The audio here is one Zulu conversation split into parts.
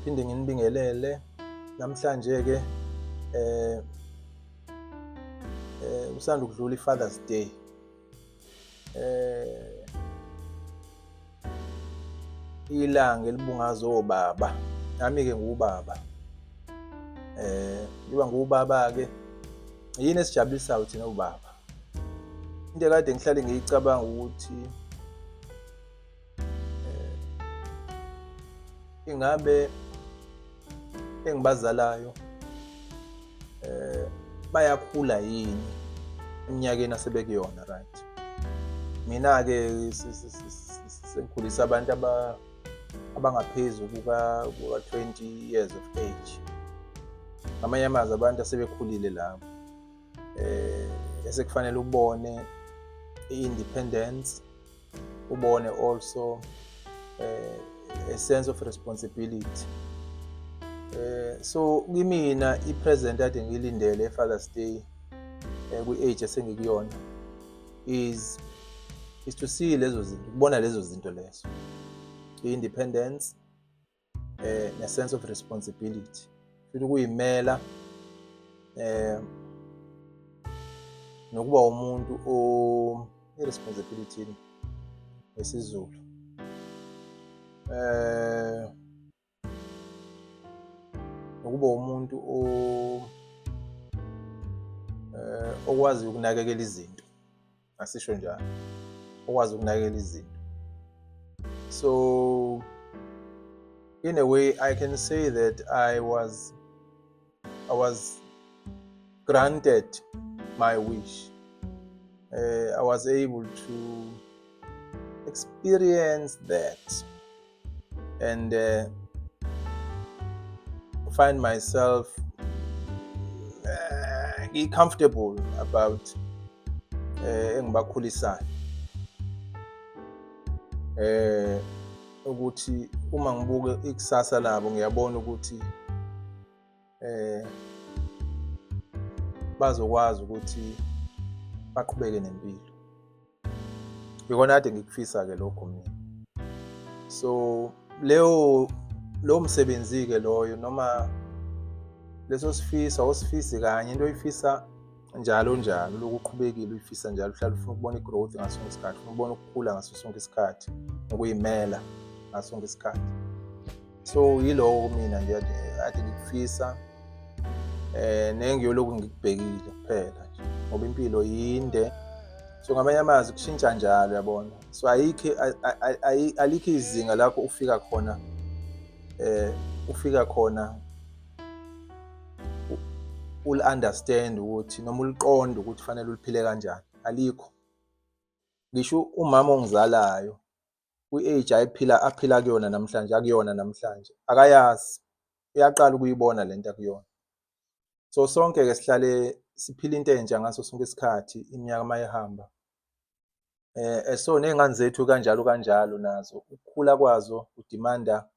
Phinde nginibingelele namhlanje ke usanda ukudlula iFather's Day. Ilanga elibungaza obaba. Nami ke nguwubaba. Ngiba nguwubaba ke yini esijabulisayo thina obaba. Into ekade ngihlale ngiyicabanga ukuthi ingabe engibazalayo bayakhula yini eminyakeni asebekuyona, right? Mina-ke sengikhulisa abantu abangaphezu kuka-20 years of age. Ngamanye amazwi abantu asebekhulile labo. Esekufanele ubone i-independence, ubone also a sense of responsibility. So kimina i-present ade ngiyilindele e-Father's Day kwi-age esengikuyona is to see lezo zinto, ukubona lezo zinto lezo, i-independence ne-sense of responsibility, futhi ukuyimela nokuba umuntu o i-responsibility ngesiZulu. Nokuba umuntu o okwazi ukunakekela izinto, asisho njalo, okwazi ukunakekela izinto. So in a way I can say that I was granted my wish. I was able to experience that and find myself comfortable about engibakhulisayo, ukuthi uma ngibuke ikusasa labo ngiyabona ukuthi bazokwazi ukuthi baqhubeke nempilo. Ikona kade ngikufisa ke lokho mina. So leyo lo msebenzi ke loyo, noma leso sifiso, awusifisi kanye, into oyifisa njalo njalo, lokhu uqhubekile uyifisa njalo, uhlala ufuna ukubona i-growth ngaso sonke isikhathi, ufuna ukubona ukukhula ngaso sonke isikhathi, nokuyimela ngaso sonke isikhathi. So yiloko mina nje ade ngikufisa, nengiyolokhu ngikubhekile kuphela nje, ngoba impilo yinde. So ngamanye amazwi kushintsha njalo, yabona. So ayikho, alikho izinga lapho ufika khona ul understand ukuthi noma uliqonde ukuthi fanele uliphile kanjani, alikho. Ngisho umama ongizalayo kwi-age ayiphila aphila kuyona namhlanje, akuyona namhlanje, akayazi, uyaqala ukuyibona lento akuyona. So sonke ke sihlale siphila into entsha ngaso sonke isikhathi iminyaka mayihamba. So ney'ngane zethu kanjalo kanjalo nazo, ukukhula kwazo kudimanda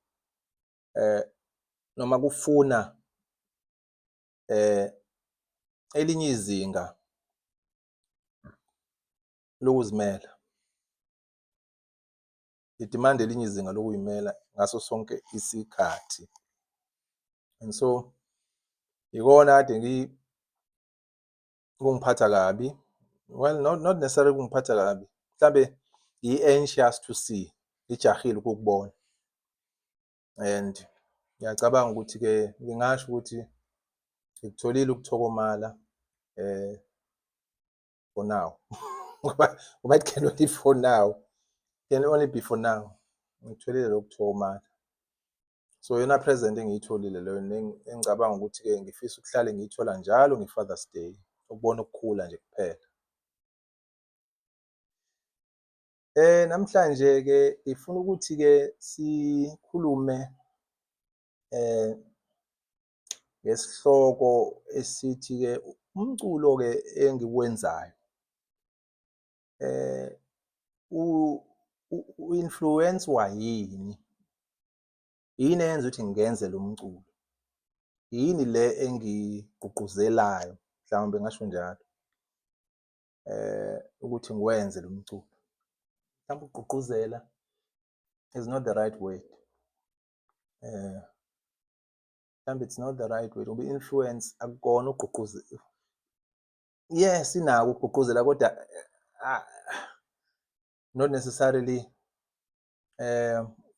noma kufuna elinye izinga lokuzimela. Idimanda elinye izinga lokuyimela ngaso sonke isikhathi. And so ikona kade kungiphatha kabi, well, not necessarily kungiphatha kabi, mhlambe ngi-anxious to see, ngijahile ukukubona. And ngiyacabanga ukuthi-ke ngingasho ukuthi ngikutholile ukuthokomala for now, ngoba it can only for now, can only be for now. Ngikutholile lokhu kuthokomala. So iyona present engiyitholile leyo, engicabanga ukuthi-ke ngifisa ukuhlale ngiyithola njalo nge-Father's Day, ukubona ukukhula nje kuphela. Namhlanje-ke ngifuna ukuthi-ke sikhulume ngesihloko esithi-ke umculo-ke engiwenzayo u-influence-wa yini? Yini eyenza ukuthi ngenze lo mculo? Yini le engigqugquzelayo, mhlawumbe ngingasho njalo, ukuthi ngiwenze lo mculo? Mhlawumbe ukugqugquzela is not the right word. Mhlawumbe it's not the right word ngoba i-influence akukona ukugqugquzela. Yes, inako ukugqugquzela kodwa not necessarily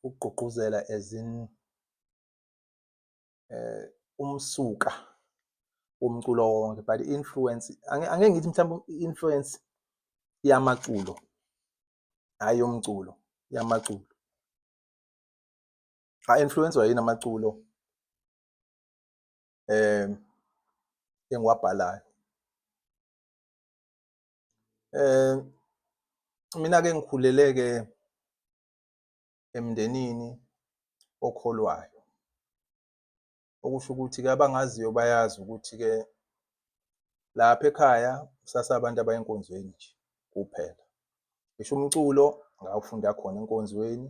ukugqugquzela as in umsuka womculo wonke, but i-influence angeke ngithi mhlawumbe i-influence yamaculo, hhayi yomculo, yamaculo. A-influence-wa yini amaculo engiwabhalayo? Mina-ke ngikhulele-ke emndenini okholwayo, okusho ukuthi-ke abangaziyo bayazi ukuthi-ke lapha ekhaya sasabantu abaya enkonzweni nje kuphela. Ngisho umculo ngawufunda khona enkonzweni,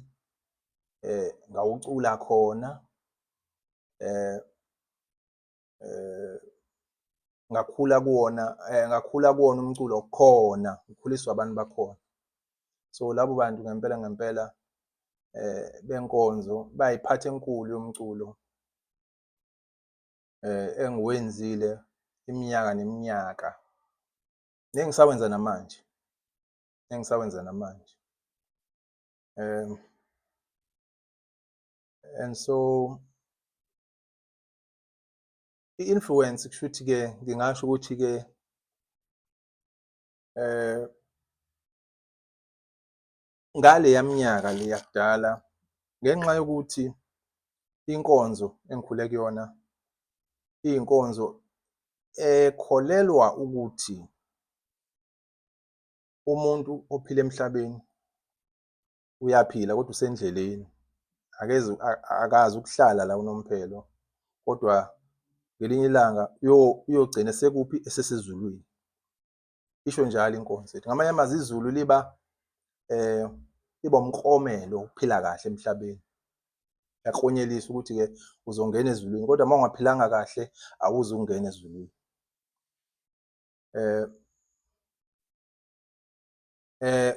ngawucula khona, ngakhula kuwona, ngakhula kuwona umculo khona, ngikhuliswa abantu bakhona. So labo bantu ngempela ngempela benkonzo bayiphathi enkulu yomculo engiwenzile iminyaka neminyaka nengisawenza namanje, nengisawenza namanje. And so i-influence kusho ukuthi-ke ngingasho ukuthi-ke ngaleya minyaka le yakudala ngenxa yokuthi inkonzo engikhule kuyona iyinkonzo ekholelwa ukuthi umuntu ophila emhlabeni uyaphila kodwa usendleleni, akeze akazi ukuhlala la unomphelo kodwa ngelinye ilanga uyogcina esekuphi, esesezulwini. Isho njalo inkonzo yethu. Ngamanye amazwi izulu liba liba umklomelo wokuphila kahle emhlabeni. Yaklonyeliswa ukuthi-ke uzongena ezulwini kodwa uma ungaphilanga kahle awuzungena ezulwini.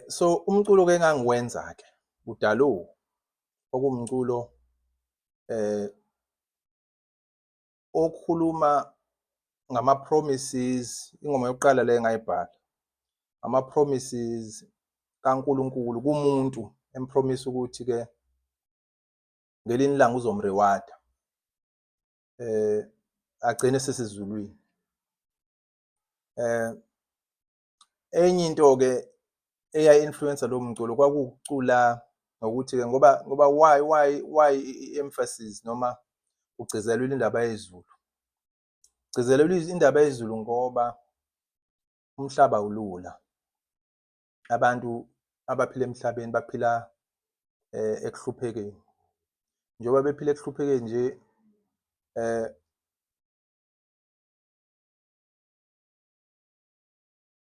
So umculo ke engangiwenza ke kudalo okuwumculo okhuluma ngama-promises, ingoma yokuqala le engayibhala, ama-promises kaNkulunkulu kumuntu empromise ukuthi-ke ngelinye ilanga uzomrewada agcine esesezulwini. Enye into-ke eyayi-influence-a lowo mculo kwakuwukucula ngokuthi-ke ngoba ngoba why i-emphasis noma kugcizelelwa indaba yezulu? Kugcizelelwa indaba yezulu ngoba umhlaba awulula. Abantu abaphila emhlabeni baphila ekuhluphekeni. Njengoba bephila ekuhluphekeni nje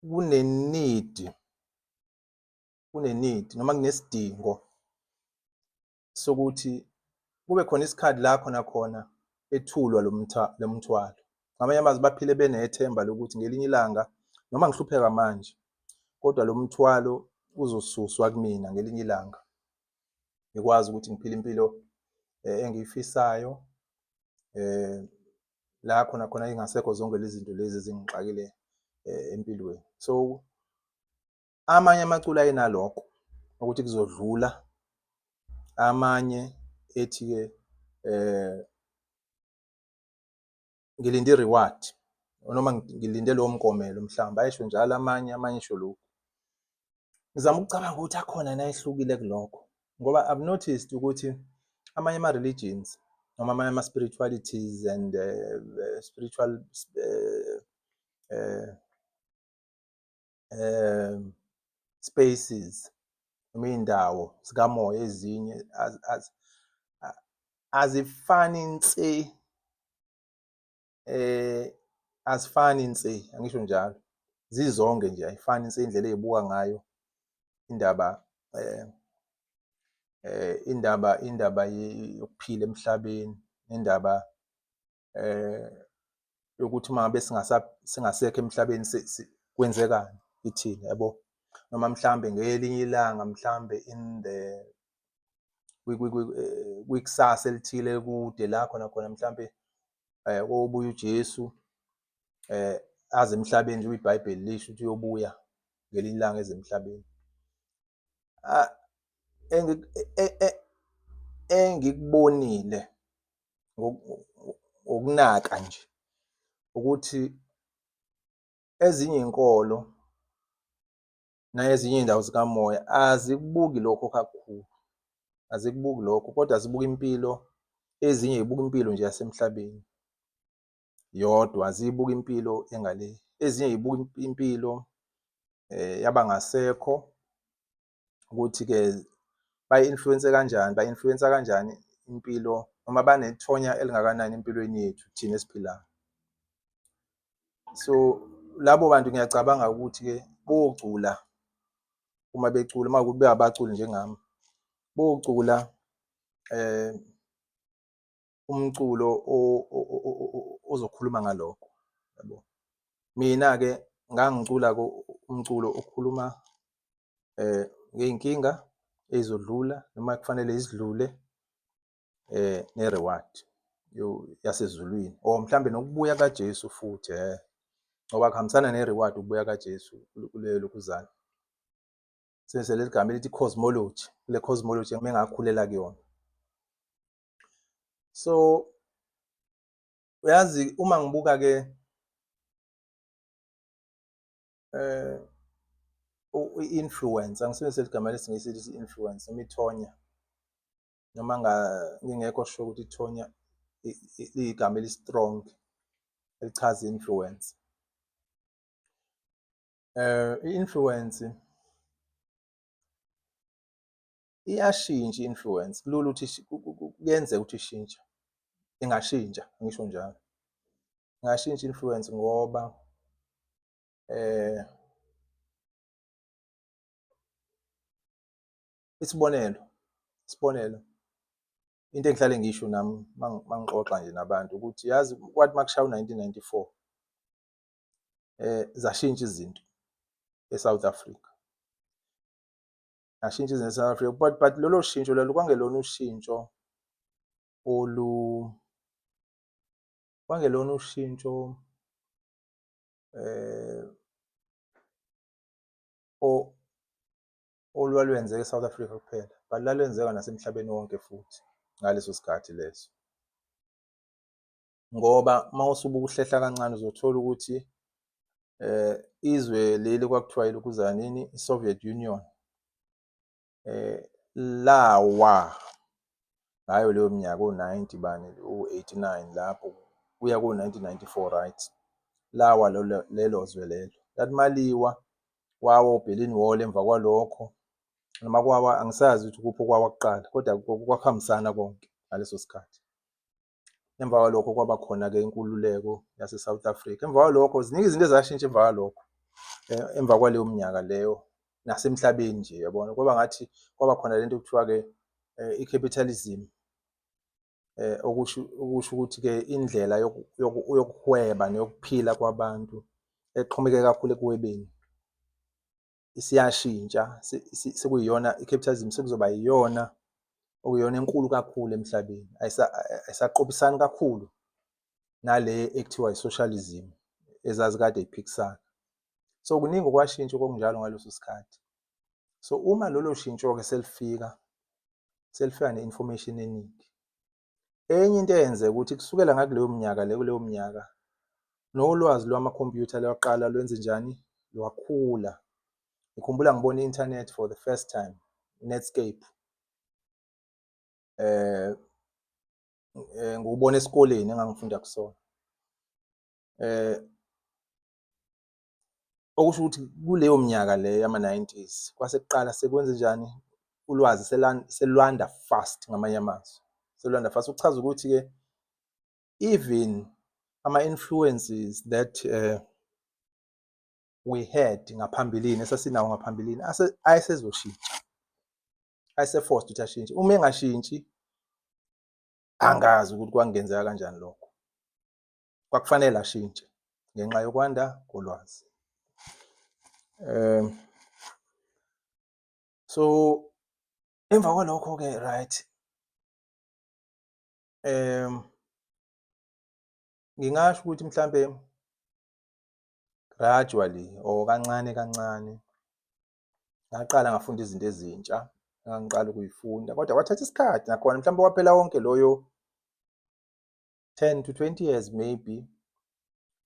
kune-need, kune-need noma kunesidingo sokuthi kube khona isikhathi la khona khona ethulwa lo lo mthwalo. Ngamanye amazwi baphile benethemba lokuthi ngelinye ilanga noma ngihlupheka manje kodwa lo mthwalo uzosuswa kumina ngelinye ilanga, ngikwazi ukuthi ngiphile impilo engiyifisayo la khona khona ingasekho zonke lezi zinto lezi ezingixakile empilweni. So amanye amaculo ayenalokho ukuthi kuzodlula, amanye ethi-ke ngilinde i-reward noma ngilinde lowo mklomelo mhlawumbe ayesho njalo amanye, amanye esho lokhu. Ngizama ukucabanga ukuthi akhona yini ayehlukile kulokho ngoba I've noticed ukuthi amanye ama-religions noma amanye ama-spiritualities and spiritual spaces noma iy'ndawo zikamoya ezinye azifani nse, azifani nse, angisho njalo. Zizonke nje ayifani nse indlela ey'buka ngayo indaba indaba indaba yokuphila emhlabeni nendaba yokuthi uma ngabe singasekho emhlabeni kwenzekani kithina yabo. Noma mhlambe ngelinye ilanga mhlambe in the kwikusasa elithile kude la khona khona mhlampe. Kobuya uJesu aze emhlabeni njengoba iBhayibheli lisho ukuthi uyobuya ngelinye ilanga eze emhlabeni. Engikubonile ngokunaka nje ukuthi ezinye iy'nkolo nayezinye iy'ndawo zikamoya azikubuki lokho kakhulu, azikubuki lokho kodwa zibuka impilo, ezinye y'buka impilo nje yasemhlabeni yodwa, aziyibuki impilo engale. Ezinye y'buka impilo yabangasekho ukuthi-ke bayi-influence-e kanjani, bayi-influence-a kanjani impilo noma banethonya elingakanani empilweni yethu thina esiphilayo. So labo bantu ngiyacabanga ukuthi-ke bocula uma becula uma kuwukuthi bengabaculi njengami, bocula umculo ozokhuluma ngalokho yabo. Mina-ke ngangicula-ke umculo okhuluma ngey'nkinga ey'zodlula noma kufanele zidlule ne-reward yasezulwini or mhlambe nokubuya kaJesu futhi ngoba kuhambisana ne-reward ukubuya kaJesu kuleyo lokhuzana. Sebenzise leli gama elithi cosmology, kule cosmology engakhulela kuyona. So uyazi uma ngibuka-ke i-influence, angisebenzise leli gama lesiNgisi elithi influence noma ithonya noma ngingekho sure ukuthi ithonya liyigama eli-strong elichaza i-influence. I-influence iyashintsha i-influence, kulula ukuthi kuyenzeka ukuthi ishintshe, ingashintsha ngisho njalo. Ingashintsha i-influence ngoba isibonelo, isibonelo into engihlale ngisho nami mangixoxa nje nabantu ukuthi yazi kwathi makushaya u-1994 zashintsha izinto eSouth Africa. Zashintsha izinto eSouth Africa but lolo shintsho lolo kwangelona ushintsho olu kwangelona ushintsho eh olwalwenzeka eSouth Africa kuphela but lalwenzeka nasemhlabeni wonke futhi ngaleso sikhathi leso. Ngoba uma usubuka uhlehla kancane uzothola ukuthi izwe leli kwakuthiwa ilokhuzana yini, i-Soviet Union lawa ngayo leyo minyaka o-ninety bani o-eighty-nine lapho kuya ko-1994 right, lawa lolo lelo zwe lelo. Lathi maliwa kwawa o-Berlin Wall emva kwalokho noma kwawa angisazi ukuthi kuphi okwawa kuqala kodwa kwakuhambisana konke ngaleso sikhathi. Emva kwalokho kwaba khona-ke inkululeko yase-South Africa. Emva kwalokho ziningi izinto ezashintsha emva kwalokho, emva kwaleyo minyaka leyo nasemhlabeni nje yabona. Kwaba ngathi kwaba khona lento ekuthiwa-ke i-capitalism, okusho okusho ukuthi-ke indlela yokuhweba neyokuphila kwabantu exhomeke kakhulu ekuhwebeni isiyashintsha sekuyiyona i-capitalism sekuzoba yiyona okuyiyona enkulu kakhulu emhlabeni, ayisaqophisani kakhulu nale ekuthiwa i-socialism ezazikade yiphikisana. So kuningi okwashintsha okunjalo ngaleso sikhathi. So uma lolo shintsho-ke selifika, selifika ne-information eningi. Enye into eyenzeka ukuthi kusukela ngakuleyo minyaka le kuleyo minyaka nolwazi lwamakhompyutha lwaqala lwenze njani? Lwakhula. Ngikhumbula ngibona i-internet for the first time, Netscape. Ngiwubona esikoleni engangifunda kusona. Okusho ukuthi kuleyo minyaka leyo yama-nineties kwase kuqala sekwenzenjani ulwazi selwanda fast ngamanye amazwi, selwanda fast. Okuchaza ukuthi-ke even ama-influences that we had ngaphambilini esasinawo ngaphambilini ayesezoshintsha, ayese-forced ukuthi ashintshe. Uma engashintshi angazi ukuthi kwakungenzeka kanjani lokho. Kwakufanele ashintshe ngenxa yokwanda kolwazi. So emva kwalokho-ke right, Ngingasho ukuthi mhlambe gradually or kancane kancane ngaqala ngafunda izinto ezintsha engangiqala ukuyifunda, kodwa kwathatha isikhathi nakhona, mhlawumbe kwaphela wonke loyo 10 to 20 years maybe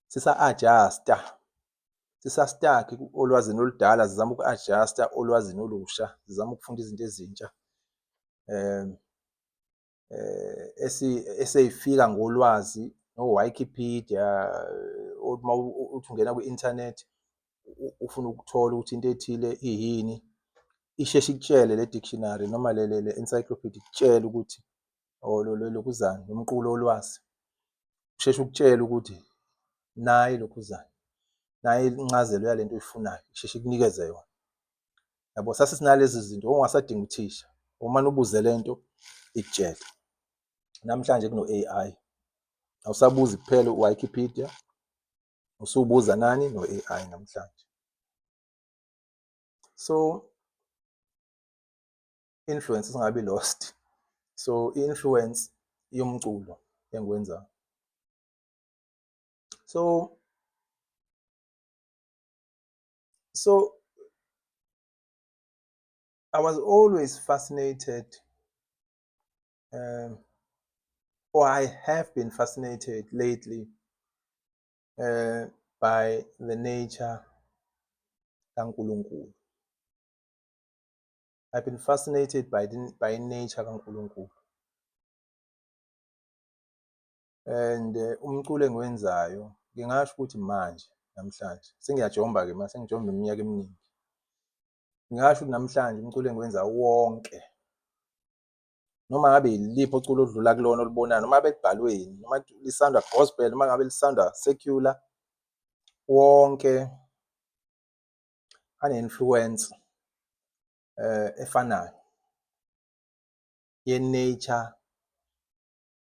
sisa-adjust-a, sisa-stuck olwazini oludala, sizama uku-adjust-a olwazini olusha, sizama ukufunda izinto ezintsha esey'fika ngolwazi no-Wikipedia. Uma uthi ungena kwi-inthanethi ufuna ukuthola ukuthi into ethile iyini, isheshe ikutshele le dictionary noma le encyclopedia, ikutshele ukuthi or lo lokhuzana lo mqulu wolwazi usheshe ukutshela ukuthi nayi lokhuzana, nayi incazelo yalento oyifunayo, isheshe ikunikeze yona. Yabo, sase sinalezi zinto, ongasadinga uthisha, umane ubuze lento ikutshele. Namhlanje kuno-AI, awusabuzi kuphela u-Wikipedia, usubuza nani no-AI namhlanje. So influence, singabi lost. So i-influence yomculo engiwenzayo. So I was always fascinated, or I have been fascinated lately by the nature kaNkulunkulu. I've been fascinated by nature kaNkulunkulu. And umculo engiwenzayo, ngingasho ukuthi manje namhlanje sengiyajomba-ke manje, sengijomba iminyaka eminingi. Ngingasho ukuthi namhlanje umculo engiwenzayo wonke, noma ngabe yiliphi uculo odlula kulona olubonayo, noma ngabe kubhalweni, noma lisanda gospel, noma ngabe lisanda secular, wonke ane-influence efanayo ye-nature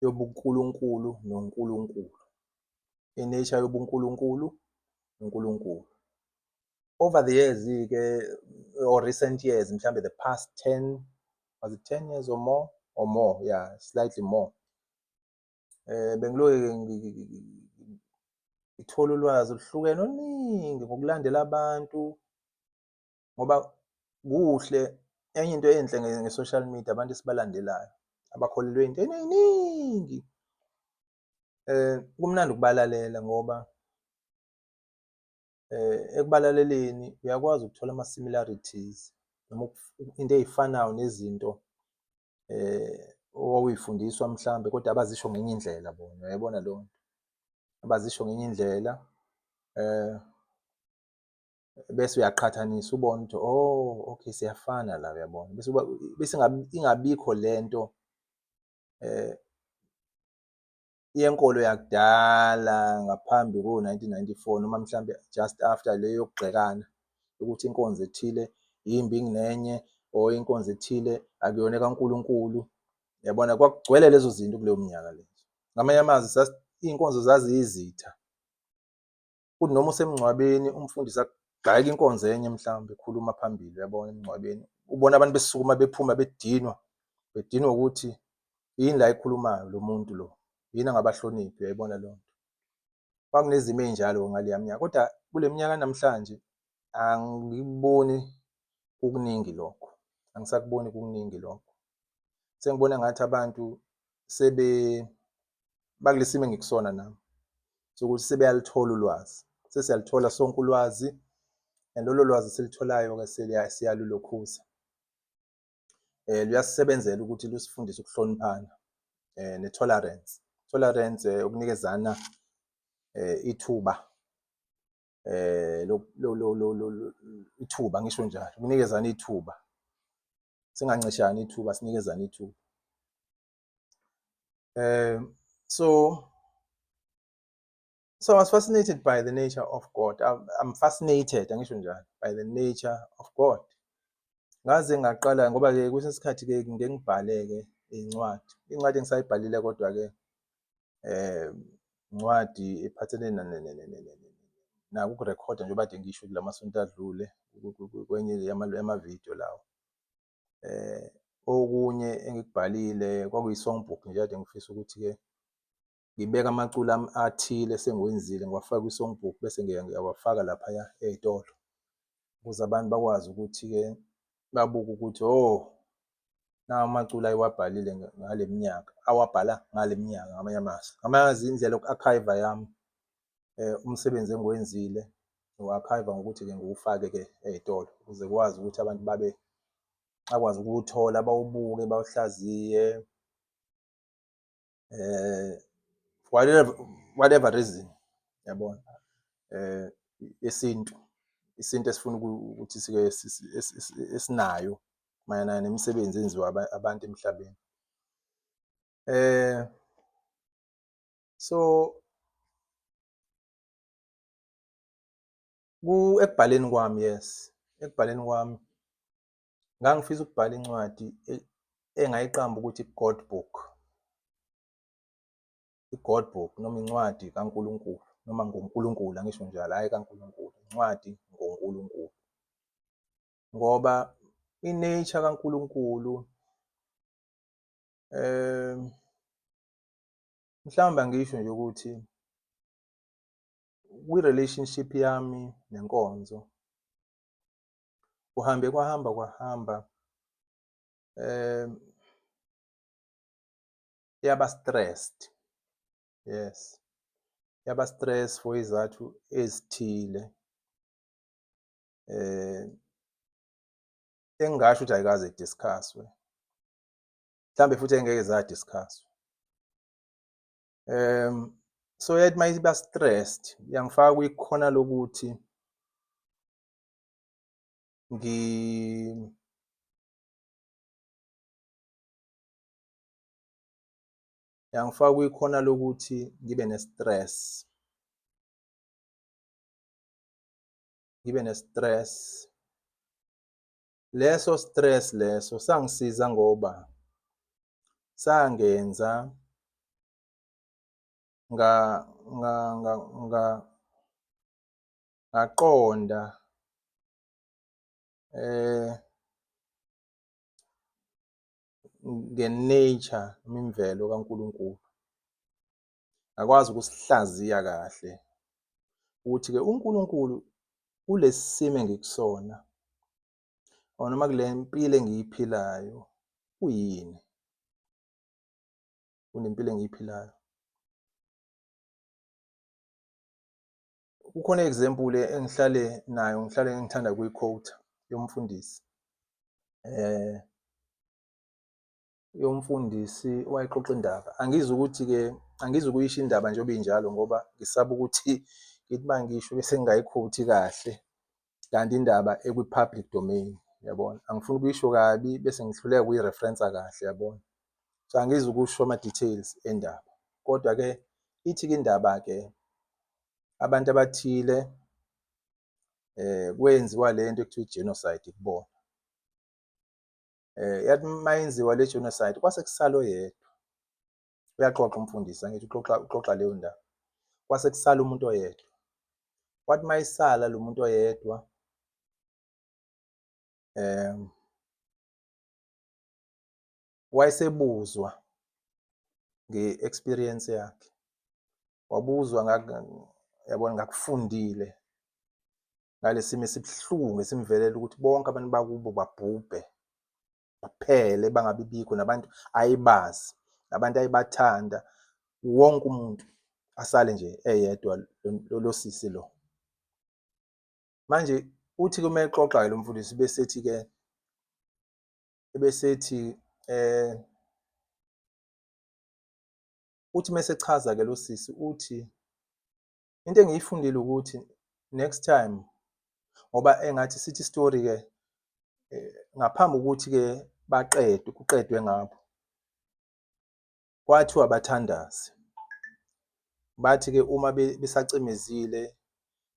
yobuNkulunkulu noNkulunkulu, i-nature yobuNkulunkulu noNkulunkulu. Over the years-ke or recent years, mhlambe the past 10, was it 10 years or more, yeah, slightly more, bengiloke ngithola ulwazi oluhlukene oluningi ngokulandela abantu, ngoba kuhle, enye into enhle nge-social media, abantu esibalandelayo abakholelwa ey'ntweni ey'ningi, kumnandi ukubalalela ngoba ekubalaleleni uyakwazi ukuthola ama-similarities noma into ey'fanayo nezinto owawuy'fundiswa mhlambe, kodwa abazisho ngenye indlela bona, uyayibona leyo nto, abazisho ngenye indlela, bese uyaqhathanisa ubone ukuthi oh okay, siyafana la, uyabona, bese bese ingabikho lento yenkolo yakudala ngaphambi ko-1994 noma mhlambe just after le yokugxekana ukuthi inkonzo ethile yimbi kunenye or inkonzo ethile akuyona ekaNkulunkulu. Yabona, kwakugcwele lezo zinto kuleyo minyaka leyo. Ngamanye amazwi, iy'nkonzo zaziyizitha. Kuthi noma usemngcwabeni umfundisi akugxeke inkonzo enye mhlawumbe ekhuluma phambili, uyabona, emngcwabeni ubona abantu besukuma bephuma bedinwa, bedinwa ukuthi yini la ekhulumayo lo muntu lo, yini angabahloniphi, uyayibona leyo nto. Kwakunezimo ey'njalo ngaleya minyaka, kodwa kule minyaka namhlanje angikuboni kukuningi lokho, angisakuboni kukuningi lokho. Sengibona ngathi abantu sebe bakulesimo engikusona nami sokuthi sebeyaluthola ulwazi, sesiyaluthola sonke ulwazi, and lolo lwazi silitholayo-ke siyalulokhuza, luyasisebenzela ukuthi lusifundise ukuhloniphana ne-tolerance, tolerance, ukunikezana ithuba, ithuba, ngisho njalo, ukunikezana ithuba, singancishani ithuba, sinikezane ithuba. So I was fascinated by the nature of God. I'm fascinated, angisho njalo, by the nature of God. Ngaze ngaqala, ngoba-ke kwesinye isikhathi-ke ngike ngibhale-ke iy'ncwadi, iy'ncwadi engisayibhalile, kodwa-ke incwadi ephathelene nako ukurekhoda, njengoba kade ngisho kula masonto adlule kwenye yamavidiyo lawo. Okunye engikubhalile kwakuyi-songbook nje kade ngifisa ukuthi-ke Ngibeka amaculo ami athile esengiwenzile ngiwafake kwi-songbook bese ngiyawafaka laphaya ey'tolo ukuze abantu bakwazi ukuthi-ke babuke ukuthi oh nawa amaculo ayiwabhalile ngale minyaka, awabhala ngale minyaka ngamanye amazwi. Ngamanye amazwi indlela yoku-archive-a yami umsebenzi engiwenzile ngiwu-archive-a ngokuthi-ke ngiwufake-ke ey'tolo ukuze kwazi ukuthi abantu babe bakwazi ukuwuthola bawubuke bawuhlaziye whatever, whatever reason yabona yesintu, isintu esifuna ukuthi sike esinayo mayelana nemisebenzi enziwa abantu emhlabeni. So ekubhaleni kwami, yes, ekubhaleni kwami ngangifisa ukubhala incwadi engayiqamba ukuthi God Book. I-God Book noma incwadi kaNkulunkulu noma ngoNkulunkulu, angisho njalo, hhayi kaNkulunkulu, incwadi ngoNkulunkulu. Ngoba i-nature kaNkulunkulu mhlawumbe angisho nje ukuthi kwi-relationship yami nenkonzo kuhambe kwahamba kwahamba yaba stressed, yes, yaba stress for izathu ezithile engingasho ukuthi ayikaze i-discuss-we, mhlambe futhi engeke za-discuss-wa. So yathi uma iba stressed yangifaka kwikhona lokuthi yangifaka kwikhona lokuthi ngibe ne-stress, ngibe ne-stress. Leso stress leso sangisiza ngoba sangenza ngaqonda nge-nature noma imvelo kaNkulunkulu. Ngakwazi ukusihlaziya kahle ukuthi-ke uNkulunkulu kulesi simo engikusona or noma kule mpilo engiyiphilayo uyini, kule mpilo engiyiphilayo. Kukhona i-example engihlale nayo, ngihlale ngithanda ukuyi-quote-a yomfundisi yomfundisi owayexoxa indaba. Angizukuthi-ke, angizukuyisho indaba njengoba injalo ngoba ngisaba ukuthi ngithi uma ngisho bese ngingayi-quote-i kahle, kanti indaba ekwi-public domain, yabona. Angifuni ukuyisho kabi bese ngihluleka ukuyi-reference-a kahle, yabona. So angizukusho ama-details endaba, kodwa-ke ithi-ke indaba-ke abantu abathile kwenziwa lento ekuthiwa i-genocide kubona. Yathi mayenziwa le genocide kwase kusala oyedwa. Uyaxoxa umfundisi, angithi uxoxa, uxoxa leyo ndaba. Kwase kusala umuntu oyedwa. Kwathi mayisala lo muntu oyedwa wayesebuzwa nge-experience yakhe. Wabuzwa yabona ngakufundile ngalesimo esibuhlungu esimvelela ukuthi bonke abantu bakubo babhubhe, baphele bangabi bikho, nabantu ayebazi, nabantu ayebathanda, wonke umuntu asale nje eyedwa lo sisi lo. Manje uthi uma exoxa-ke lo mfundisi besethi-ke ebesethi uthi mesechaza-ke lo sisi uthi into engiyifundile ukuthi next time, ngoba engathi sithi story-ke ngaphambi ukuthi-ke baqedwe, kuqedwe ngabo, kwathiwa bathandaze. Bathi-ke uma besacimezile,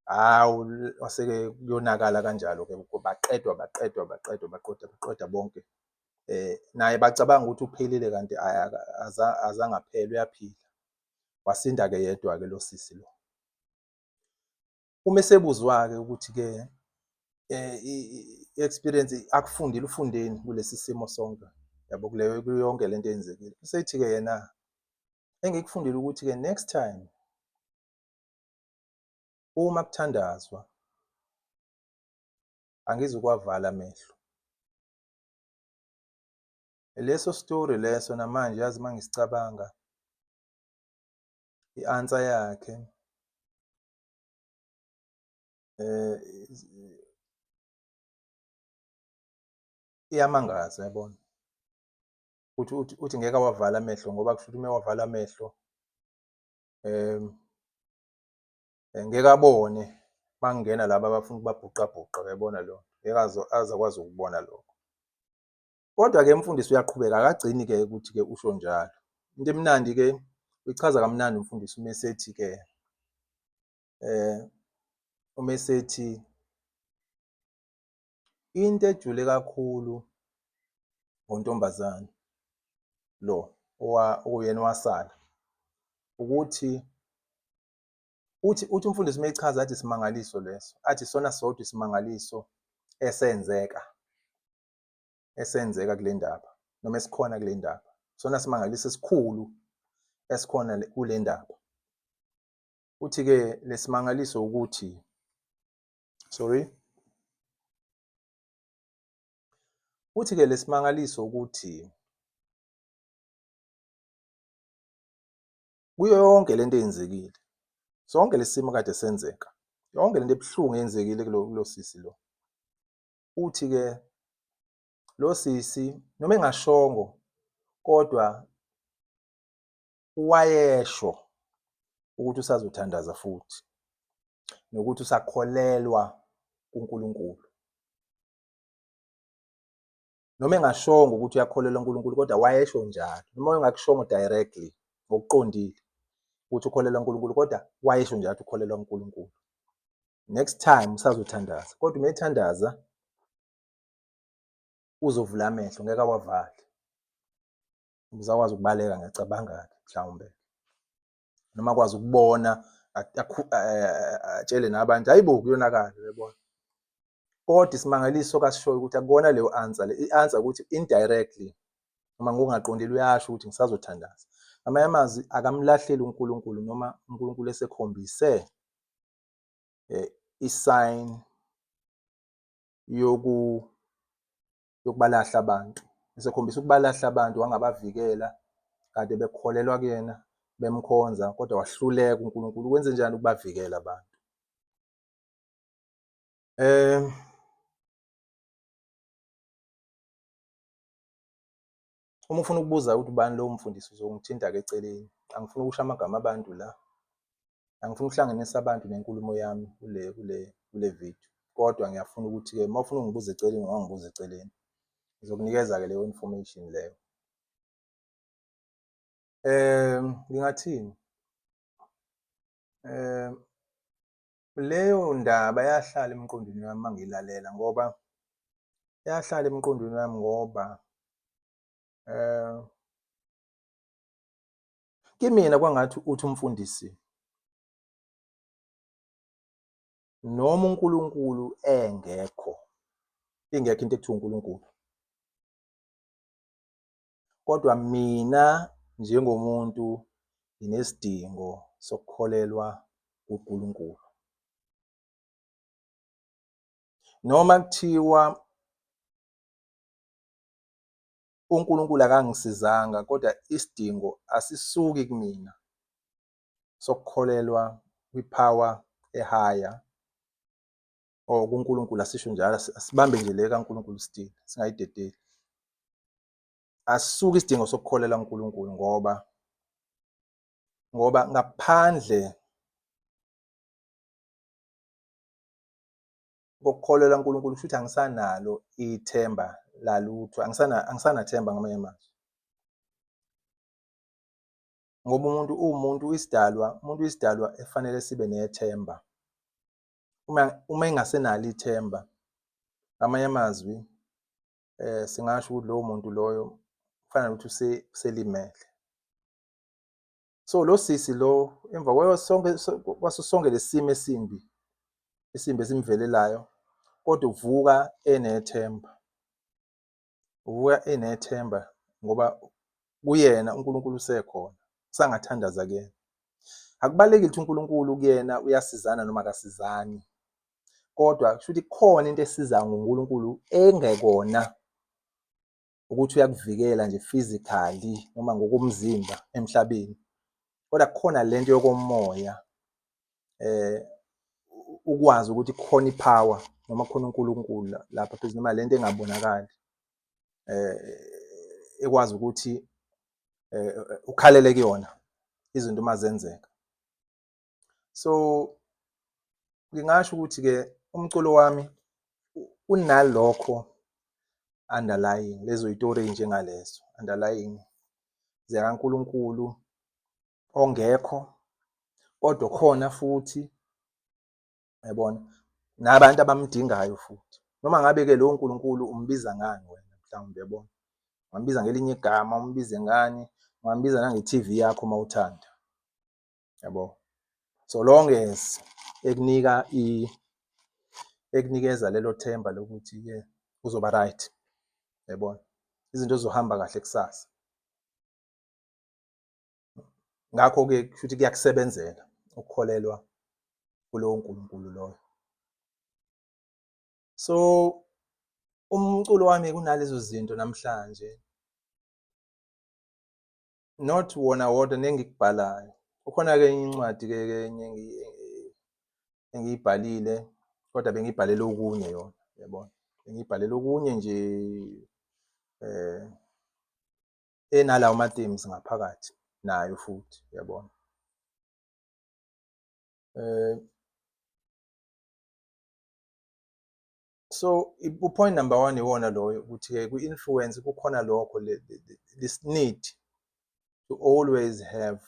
hawu kwase-ke kuyonakala kanjalo-ke, baqedwa baqedwa baqedwa baqedwa baqedwa bonke. Naye bacabanga ukuthi uphelile kanti azange aphele, uyaphila. Wasinda-ke yedwa-ke lo sisi lo. Uma esebuzwa-ke ukuthi-ke i-experience akufundile, ufundeni kulesi simo sonke, yabo, kuleyo kuyo yonke lento eyenzekile. Usethi-ke yena Engikufundile ukuthi-ke next time uma kuthandazwa angizukwavala amehlo. Leso story leso namanje yazi uma ngisicabanga i-answer yakhe eh iyamangaza yabona. Uthi uthi uthi ngeke awavala amehlo ngoba kusho ukuthi uma ewavala amehlo ngeke abone makungena laba abafuna ukubabhuqabhuqa uyayibona leyo nto, ngeke aze aze akwazi ukubona lokho. Kodwa-ke umfundisi uyaqhubeka akagcini-ke ukuthi-ke usho njalo. Into emnandi-ke uyichaza kamnandi umfundisi uma esethi-ke uma esethi into ejule kakhulu ngontombazane lo okuyena owasala ukuthi uthi uthi umfundisi uma echaza athi isimangaliso leso athi isona sodwa isimangaliso esenzeka esenzeka kule ndaba noma esikhona kule ndaba sona simangaliso esikhulu esikhona kule ndaba. Uthi-ke lesimangaliso ukuthi sorry uthi-ke lesimangaliso ukuthi kuyo yonke lento eyenzekile sonke lesimo kade senzeka yonke lento ebuhlungu eyenzekile kulo sisi lo uthi-ke lo sisi noma engashongo kodwa wayesho ukuthi usazothandaza futhi nokuthi usakholelwa kuNkulunkulu. Noma engashongo ukuthi uyakholelwa kuNkulunkulu kodwa wayesho njalo. Noma engakushongo directly ngokuqondile ukuthi ukholelwa kuNkulunkulu kodwa wayesho njalo ukuthi ukholelwa kuNkulunkulu. Next time usazothandaza kodwa uma ethandaza uzovula amehlo ngeke awavale. Uzakwazi ukubaleka ngiyacabanga-ke mhlawumbe noma akwazi ukubona atshele nabantu hayi bo kuyonakala uyabona. Kodwa isimangaliso kasishoyo ukuthi akubona leyo answer le, i-answer ukuthi indirectly noma ngokungaqondile uyasho ukuthi ngisazothandaza. Ngamanye amazwi akamlahleli uNkulunkulu noma uNkulunkulu esekhombise i-sign yoku yokubalahla abantu. Esekhombisa ukubalahla abantu wangabavikela kade bekholelwa kuyena bemkhonza kodwa wahluleka uNkulunkulu ukwenze njani ukubavikela abantu. Uma ufuna ukubuza ukuthi ubani lowo mfundisi uzongithinta-ke eceleni. Angifuni ukusho amagama abantu la. Angifuni ukuhlanganisa abantu nenkulumo yami kule kule kule video. Kodwa ngiyafuna ukuthi-ke uma ufuna ungibuza eceleni ungangibuza eceleni. Ngizokunikeza-ke leyo information leyo. Ngingathini? Leyo ndaba yahlala emqondweni wami uma ngiyilalela ngoba yahlala emqondweni wami ngoba kimina kwangathi uthi umfundisi noma uNkulunkulu engekho, ingekho into ekuthiwa uNkulunkulu, kodwa mina njengomuntu nginesidingo sokukholelwa kuNkulunkulu. Noma kuthiwa uNkulunkulu akangisizanga kodwa isidingo asisuki kumina sokukholelwa kwi-power e-higher or kuNkulunkulu asisho njalo asibambe nje le kaNkulunkulu still singayidedeli. Asisuki isidingo sokukholelwa kuNkulunkulu ngoba ngoba ngaphandle kokukholelwa kuNkulunkulu kusho ukuthi angisanalo ithemba lalutho, angisana angisanathemba ngamanye amazwi. Ngoba umuntu uwumuntu isidalwa, umuntu isidalwa efanele sibe nethemba. Uma uma engasenalo ithemba, ngamanye amazwi singasho ukuthi lowo muntu loyo kufana nokuthi uselimele. So lo sisi lo emva kwayo sonke kwaso sonke lesimo esimbi esimbi esimvelelayo kodwa uvuka enethemba. Uvuka enethemba ngoba kuyena uNkulunkulu usekhona. Usangathandaza kuyena. Akubalulekile ukuthi uNkulunkulu kuyena uyasizana noma akasizani, kodwa kusho ukuthi kukhona into esiza ngoNkulunkulu engekona ukuthi uyakuvikela nje physically noma ngokomzimba emhlabeni, kodwa kukhona lento yokomoya ukwazi ukuthi kukhona ipower noma kukhona uNkulunkulu lapha phezulu noma lento engabonakali ekwazi ukuthi ukhalele kuyona izinto uma zenzeka. So ngingasho ukuthi-ke umculo wami unalokho underlying, lezo yitori ey'njengalezo underlying zikaNkulunkulu ongekho kodwa khona futhi, yabona, nabantu abamdingayo futhi. Noma ngabe-ke lowo Nkulunkulu umbiza ngani wena mhlawumbe, yabona, ungambiza ngelinye igama, umbize ngani, ungambiza nange-T_V yakho uma uthanda, yabo. So long as ekunika ekunikeza lelo themba lokuthi-ke uzoba right, yabona, izinto zizohamba kahle kusasa. Ngakho-ke kusho ukuthi kuyakusebenzela ukukholelwa kulowo Nkulunkulu loyo. So umculo wami kunalezo zinto namhlanje, not wona wodwa nengikubhalayo. Kukhona-ke enye incwadi-ke enye engiyibhalile kodwa bengiyibhalele okunye yona, yabona, bengiyibhalele okunye nje enalawo ma-themes ngaphakathi nayo futhi, yabona. So u-point number one iwona loyo ukuthi-ke kwi-influence kukhona lokho, this need to always have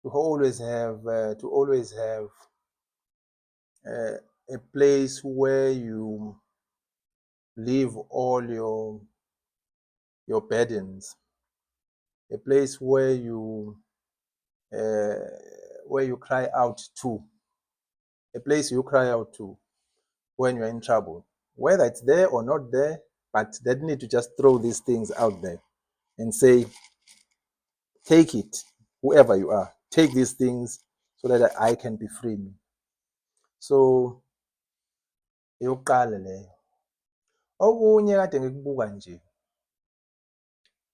to always have to always have a place where you leave all your burdens, a place where you cry out to, a place you cry out to when you're in trouble, whether it's there or not there, but that need to just throw these things out there and say, take it, whoever you are, take these things so that I can be free. So eyokuqala leyo. Okunye kade ngikubuka nje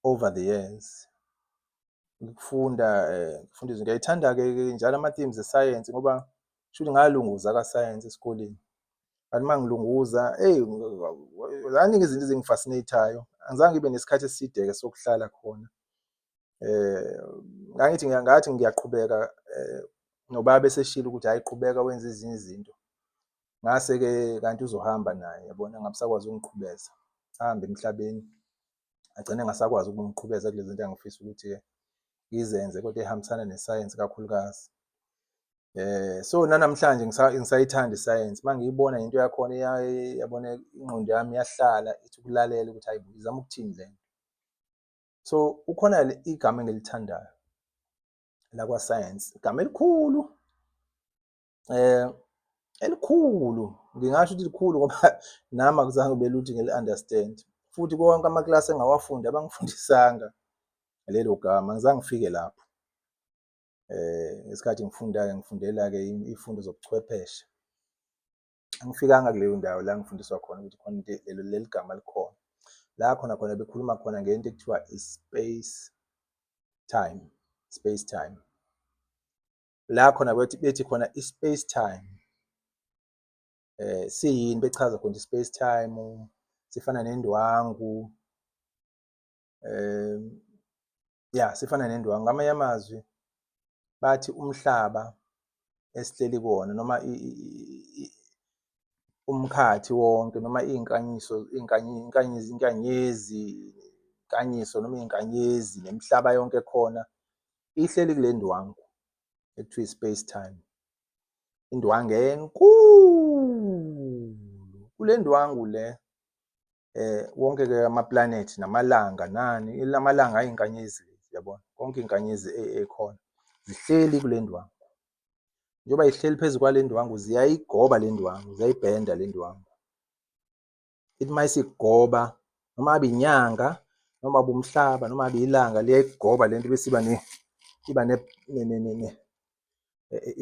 over the years, ngikufunda ngifunda izinto, ngiyayithanda-ke njalo ama-themes e-science ngoba kushuthi ngalunguza ka-science esikoleni. Kanti uma ngilunguza, eyi, zaningi izinto ezingi-fascinate-ayo. Angizange ngibe nesikhathi eside-ke sokuhlala khona. Ngangithi ngathi ngiyaqhubeka nobaba eseshilo ukuthi hhayi qhubeka wenze ezinye izinto. Ngase-ke kanti uzohamba naye, yabona, angabe esakwazi ukungiqhubeza, ahambe emhlabeni, agcine engasakwazi ukungiqhubeza kulezi zinto engangifisa ukuthi-ke ngizenze kodwa ey'hambisana nesayensi kakhulukazi. So nanamhlanje ngisayithanda isayensi, uma ngiyibona into yakhona, yabona, ingqondo yami iyahlala ithi ukulalela ukuthi hhayi bo, izama ukuthini le nto. So kukhona igama engilithandayo lakwa-science, igama elikhulu, elikhulu, ngingasho ukuthi likhulu ngoba nami akuzange kube lula ukuthi ngili-understand-e futhi konke amakilasi engawafunda abangifundisanga lelo gama, angizange ngifike lapho. Ngesikhathi ngifunda-ke ngifundela-ke iy'fundo zobuchwepheshe, angifikanga kuleyo ndawo la ngifundiswa khona ukuthi khona into leli gama likhona. La khona khona bekhuluma khona ngento ekuthiwa i-space time, space time. La khona bethi khona i-space time siyini, bechaza khona i-space time sifana nendwangu, ya, sifana nendwangu. Ngamanye amazwi bathi umhlaba esihleli kuwona noma umkhathi wonke noma iy'nkanyiso, inkanyezi, inkanyiso noma iy'nkanyezi nemihlaba yonke ekhona ihleli kule ndwangu ekuthiwa i-space time. Indwangu enkulu. Kule ndwangu le wonke-ke amaplanethi namalanga nani, amalanga ayinkanyezi, yabona, konke iy'nkanyezi ey'khona zihleli kule ndwangu. Njengoba zihleli phezu kwale ndwangu ziyayigoba le ndwangu, ziyayibhenda le ndwangu. Ithi uma isigoba noma ngabe inyanga Noma bumhlaba noma ilanga liyayigoba lento bese iba ne iba ne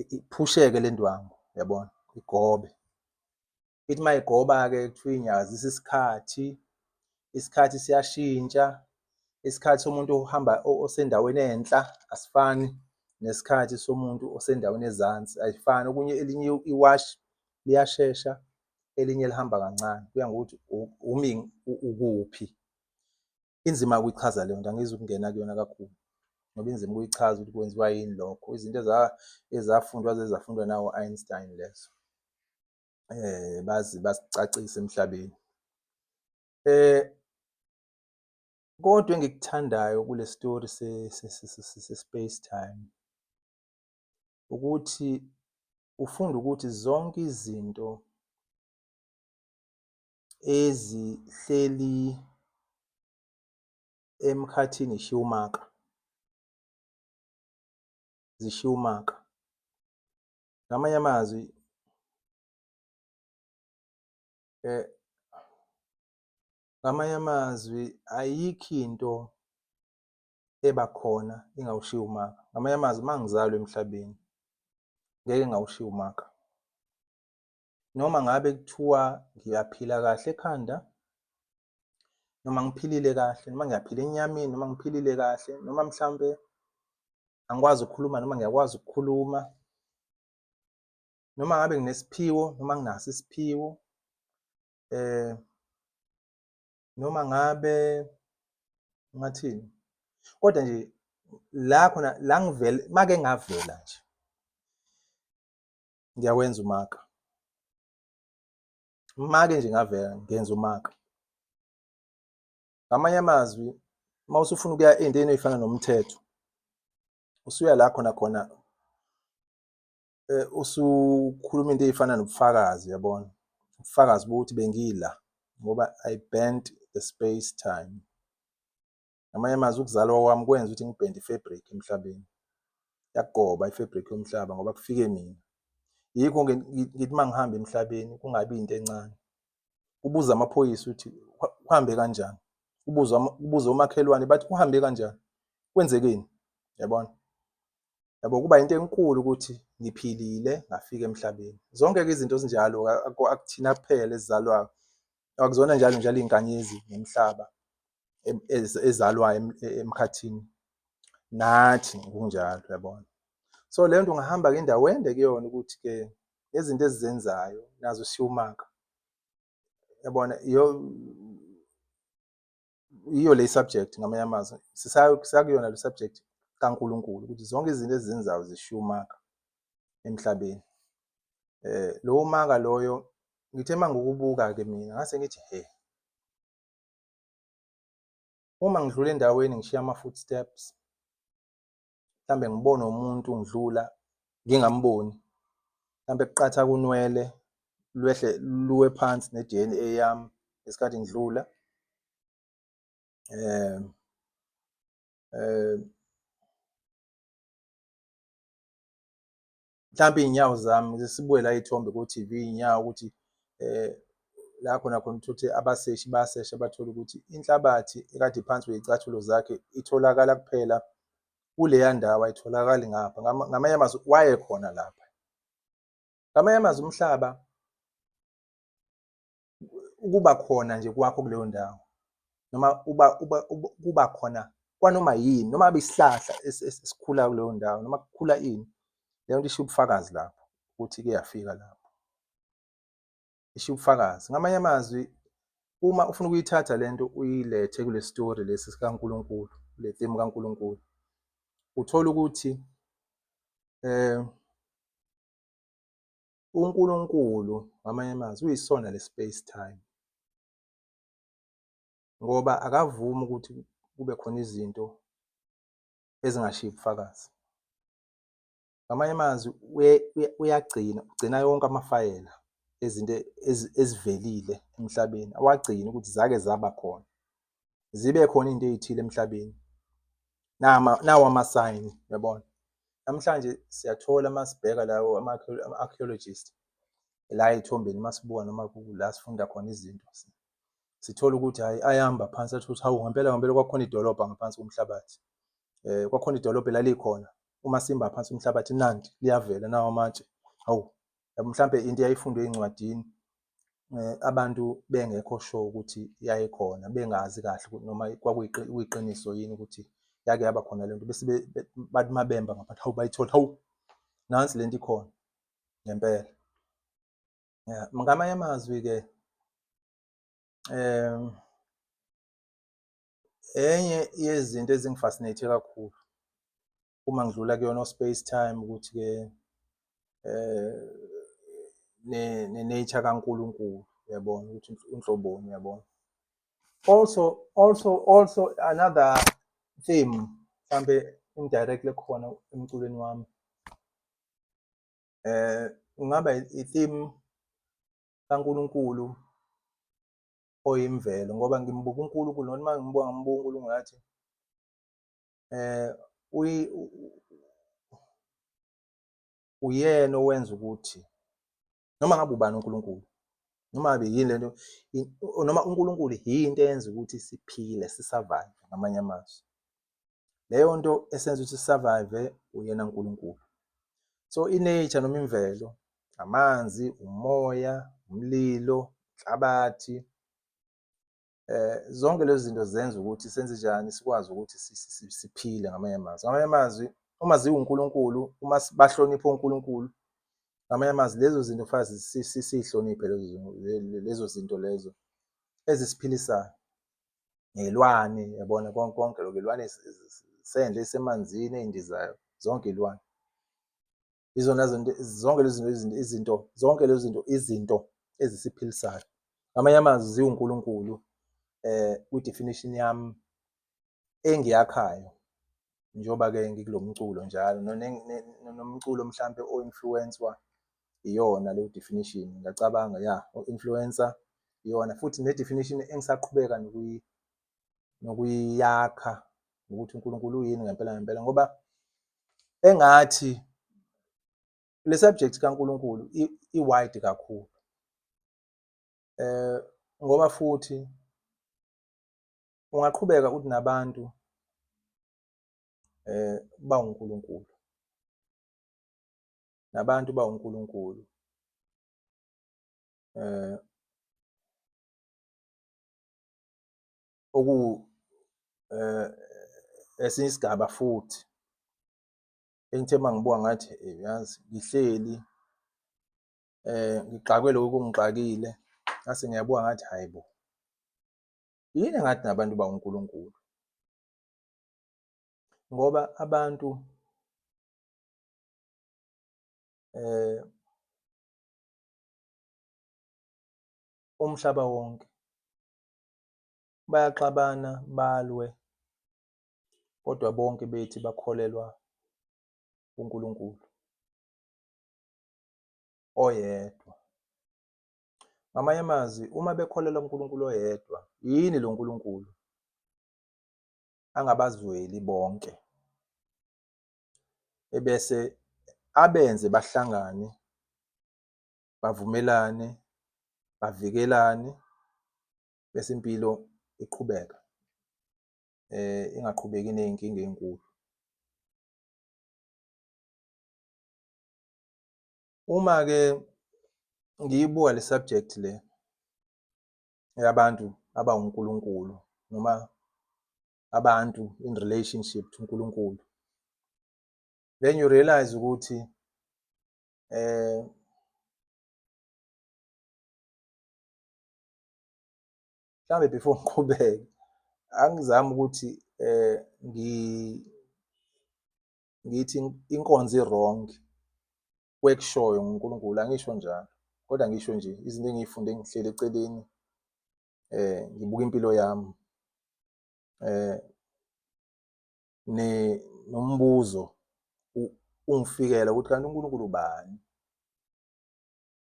iphusheke le ndwangu, uyabona, igobe. Ithi uma igoba-ke kuthiwa inyakazisa isikhathi, isikhathi siyashintsha, isikhathi somuntu ohamba osendaweni enhla asifani nesikhathi somuntu osendaweni ezansi, ayifani. Okunye elinye iwashi liyashesha, elinye lihamba kancane, kuya ngokuthi umi ukuphi. Inzima ukuyichaza leyo nto, angizukungena kuyona kakhulu ngoba inzima ukuyichaza ukuthi kwenziwa yini lokho. Izinto ezafundwa zezafundwa nawo-Einstein lezo, bazi basicacise emhlabeni. Kodwa engikuthandayo kule story se-space time ukuthi ufunda ukuthi zonke izinto ezihleli emkhathini zishiya umaka, zishiya umaka. Ngamanye amazwi ngamanye amazwi ayikho into eba khona ingawushiyi umaka. Ngamanye amazwi uma ngizalwa emhlabeni ngeke ngawushiya umaka. Noma ngabe kuthiwa ngiyaphila kahle ekhanda, noma ngiphilile kahle, noma ngiyaphila enyameni, noma ngiphilile kahle, noma mhlampe angikwazi ukukhuluma noma ngiyakwazi ukukhuluma, noma ngabe nginesiphiwo noma nginaso isiphiwo, noma ngabe ngathini, kodwa nje la khona la ngivele make ngavela nje ngiyawenza umaka. Make nje ngavela ngenza umaka. Ngamanye amazwi uma usufuna ukuya ey'ntweni ey'fana nomthetho usuya la khona khona usukhuluma into ey'fana nobufakazi, uyabona, ubufakazi bokuthi bengila ngoba I bent the space time. Ngamanye amazwi ukuzalwa kwami kwenza ukuthi ngibhende i-fabric emhlabeni, yagoba i-fabric yomhlaba ngoba kufike mina. Yikho ngithi uma ngihamba emhlabeni kungabi into encane. Ubuze amaphoyisa ukuthi kuhambe kanjani, ubuze ubuze omakhelwane bathi kuhambe kanjani, kwenzekeni, yabona. Yabo kuba into enkulu ukuthi ngiphilile ngafika emhlabeni. Zonke-ke izinto ezinjalo akuthina kuphela esizalwayo, akuzona njalo njalo iy'nkanyezi nomhlaba ezalwayo emkhathini, nathi ngokunjalo, uyabona. So leyo nto ungahamba-ke indawo ende kuyona ukuthi-ke nezinto esizenzayo nazo siyumaka, yabona. Iyo yiyo le subject ngamanye amazwi, sisakuyona le subject kaNkulunkulu ukuthi zonke izinto esizenzayo zishiya umaka emhlabeni. Lowo maka loyo ngithe uma ngikubuka-ke mina ngase ngithi hhe, uma ngidlula endaweni ngishiya ama-footsteps, mhlambe ngibone umuntu ngidlula ngingamboni, mhlambe kuqatha kunwele lwehle luwe phansi ne-D_N_A yami ngesikhathi ngidlula. Mhlampe iy'nyawo zami sibuke la iy'thombe ko-T_V iy'nyawo ukuthi la khona khona uthole ukuthi abaseshi bayasesha bathole ukuthi inhlabathi ekade iphansi kwey'cathulo zakhe itholakala kuphela kuleya ndawo, ayitholakali ngapha. Ngamanye amazwi wayekhona lapha. Ngamanye amazwi umhlaba ukuba khona nje kwakho kuleyo ndawo noma uba uba kuba khona kwanoma yini noma ngabe isihlahla esikhula kuleyo ndawo noma kukhula ini, leyo nto ishiya ubufakazi lapho ukuthi ike yafika lapho, ishiya ubufakazi. Ngamanye amazwi uma ufuna ukuyithatha le nto uyilethe kule story lesi sikaNkulunkulu, kule theme kaNkulunkulu, uthola ukuthi uNkulunkulu ngamanye amazwi uyisona le space time ngoba akavumi ukuthi kube khona izinto ezingashiyi ubufakazi. Ngamanye amazwi uyagcina, ugcina yonke amafayela ezinto ezivelile emhlabeni, awagcine ukuthi zake zaba khona, zibe khona iy'nto ey'thile emhlabeni. Nawa amasayini, uyabona. Namhlanje siyathola uma sibheka lawo ama-archaeologist la ey'thombeni uma sibuka noma la sifunda khona izinto. Sithola ukuthi hhayi ayahamba phansi athi ukuthi hawu ngempela ngempela kwakukhona idolobha ngaphansi komhlabathi. Kwakhona idolobha elalikhona uma simba phansi umhlabathi nanti liyavela nawo amatshe. Hawu, yabo mhlampe into eyayifundwe ey'ncwadini abantu bengekho sure ukuthi yayikhona, bengazi kahle ukuthi noma kwakuyiqiniso yini ukuthi yake yaba khona lento bese bathi uma bemba ngaphansi hawu bayithola, hawu nansi lento ikhona ngempela. Ya, ngamanye amazwi-ke enye yezinto ezingi-fascinate kakhulu uma ngidlula kuyona o-space time ukuthi-ke ne-nature kaNkulunkulu uyabona ukuthi unhloboni uyabona. Also also also another theme mhlampe indirectly ekhona emculweni wami kungaba i-theme kaNkulunkulu oyimvelo ngoba ngimbuka uNkulunkulu noma uma ngimbuka ngimbuka uNkulunkulu ngathi uyena owenza ukuthi noma ngabe ubani uNkulunkulu noma ngabe yini lento noma uNkulunkulu yinto eyenza ukuthi siphile si-survive ngamanye amazwi. Leyo nto esenza ukuthi si-survive uyena uNkulunkulu. So i-nature noma imvelo, amanzi, umoya, umlilo, inhlabathi, zonke lezi zinto zenza ukuthi senze njani sikwazi ukuthi siphile ngamanye amazwi. Ngamanye amazwi uma ziwuNkulunkulu, uma bahlonipha uNkulunkulu, ngamanye amazwi lezo zinto kufanele siyihloniphe lezo zinto lezo ezisiphilisayo. Ney'lwane yabona konke konke lokho, iy'lwane sendle ey'semanzini, ey'ndizayo, zonke iy'lwane. Izona zinto zonke lezi zinto izinto zonke lezi zinto izinto ezisiphilisayo. Ngamanye amazwi ziwuNkulunkulu kwi-definition yami engiyakhayo njengoba-ke ngikulo mculo njalo nomculo mhlampe o-influence-wa iyona leyo definition. Ngiyacabanga ya o-influence-a iyona futhi ne-definition engisaqhubeka nokuyakha ukuthi uNkulunkulu uyini ngempela ngempela ngoba engathi le subject kaNkulunkulu i-wide kakhulu. Ngoba futhi ungaqhubeka uthi nabantu bawuNkulunkulu, nabantu bawuNkulunkulu. Oku esinye isigaba futhi engithe uma ngibuka ngathi yazi ngihleli ngixakwe lokhu okungixakile ngase ngiyabuka ngathi hhayi bo, yini engathi nabantu bawuNkulunkulu? Ngoba abantu umhlaba wonke bayaxabana balwe kodwa bonke bethi bakholelwa kuNkulunkulu oyedwa. Ngamanye amazwi uma bekholelwa kuNkulunkulu oyedwa, yini lo Nkulunkulu angabazweli bonke ebese abenze bahlangane bavumelane bavikelane bese impilo iqhubeka ingaqhubeki ney'nkinga ey'nkulu. Uma-ke ngiyibuka le subject le yabantu abawuNkulunkulu noma abantu in relationship to uNkulunkulu, then you realize ukuthi mhlawumbe before ngiqhubeke angizami ukuthi ngithi inkonzo i-wrong kwekushoyo ngoNkulunkulu, angisho njalo kodwa ngisho nje izinto engiyifunde ngihleli eceleni ngibuka impilo yami nombuzo ungifikela ukuthi kanti uNkulunkulu ubani,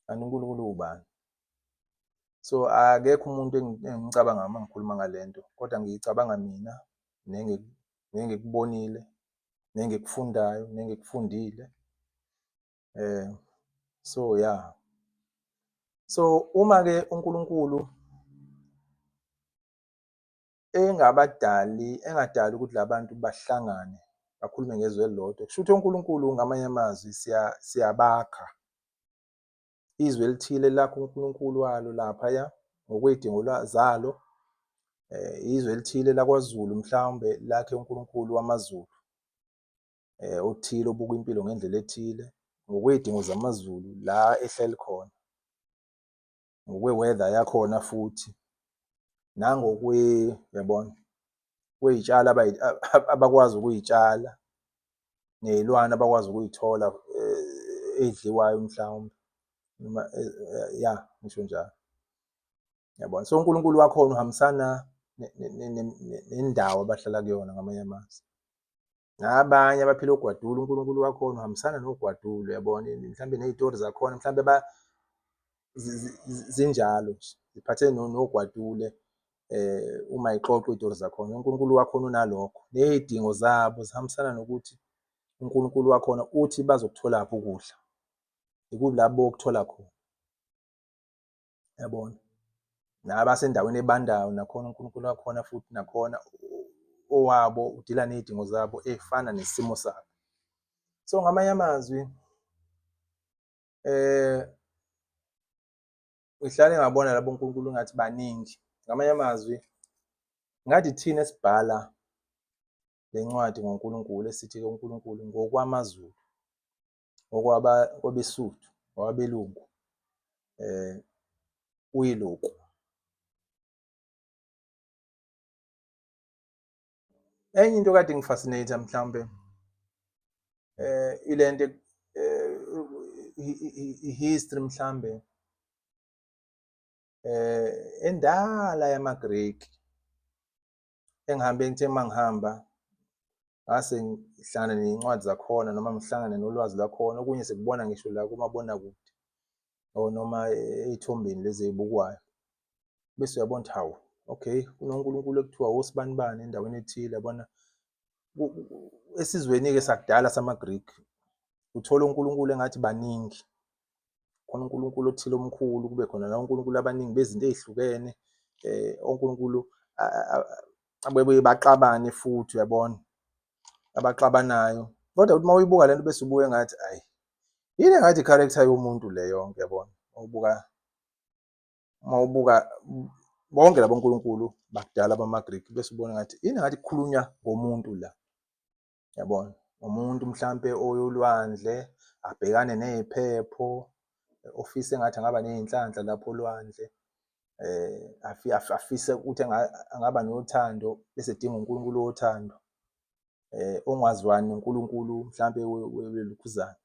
kanti uNkulunkulu ubani. So akekho umuntu engimcabanga uma ngikhuluma ngale nto kodwa ngiyicabanga mina nengikubonile nengikufundayo nengikufundile. So yeah, so uma-ke uNkulunkulu Engabadali, engadali ukuthi labantu bahlangane bakhulume ngezwi elilodwa. Kusho ukuthi onkulunkulu ngamanye amazwi siyabakha. Izwe elithile lakho uNkulunkulu walo laphaya ngokwey'dingo zalo, izwe elithile lakwaZulu mhlawumbe lakhe uNkulunkulu wamaZulu, othile obuka impilo ngendlela ethile ngokwey'dingo zamaZulu la ehleli khona, ngokwe-weather yakhona futhi nangokwe, uyabona, kwey'tshalo abakwazi ukuy'tshala ney'lwane abakwazi ukuy'thola ey'dliwayo mhlawumbe noma ya ngisho njalo. Yabona, so uNkulunkulu wakhona uhambisana nendawo abahlala kuyona ngamanye amazwi. Nabanye abaphila ogwadule uNkulunkulu wakhona uhambisana nogwadule, uyabona, mhlawumbe ney'tori zakhona mhlawumbe zinjalo nje ziphathe nogwadule uma ixoxa iy'tori zakhona. UNkulunkulu wakhona unalokho ney'dingo zabo zihambisana nokuthi uNkulunkulu wakhona uthi bazokutholaphi ukudla, ikula bokuthola khona, yabona. Nabasendaweni ebandayo nakhona uNkulunkulu wakhona futhi nakhona owabo udila ney'dingo zabo ey'fana nesimo sabo. So ngamanye amazwi ngihlale ngabona labo nkulunkulu ngathi baningi. Ngamanye amazwi ngathi thina esibhala le ncwadi ngoNkulunkulu esithi-ke uNkulunkulu ngokwamaZulu, ngokwabeSuthu, ngokwabelungu uyiloku. Enye into kade ngifascinate mhlawumbe ilento i-history mhlambe endala yamaGreki engihambe ngithe uma ngihamba ngase ngihlangana ney'ncwadi zakhona noma ngihlangane nolwazi lwakhona, okunye sikubona ngisho la kumabonakude or noma ey'thombeni lezi ey'bukwayo. Bese uyabona ukuthi hawu, okay, kunonkulunkulu ekuthiwa wosibanibani endaweni ethile, yabona. Esizweni-ke sakudala samaGriki uthola uNkulunkulu engathi baningi, khona uNkulunkulu othile omkhulu, kube khona la onkulunkulu abaningi bezinto ey'hlukene, onkulunkulu abebuye baxabane futhi, uyabona, abaxabanayo. Kodwa uthi uma uyibuka lento bese ubuke engathi ayi, yini engathi i-character yomuntu le yonke, uyabona, ubuka uma ubuka bonke labo nkulunkulu bakudala bamaGriki bese ubona ngathi yini ngathi kukhulunywa ngomuntu la, yabona, umuntu mhlampe oyolwandle abhekane neziphepho, ofisa engathi angaba nezinhlanhla lapho olwandle, afise ukuthi angaba nothando bese edinga uNkulunkulu wothando, ongazwani noNkulunkulu mhlampe welokhuzana,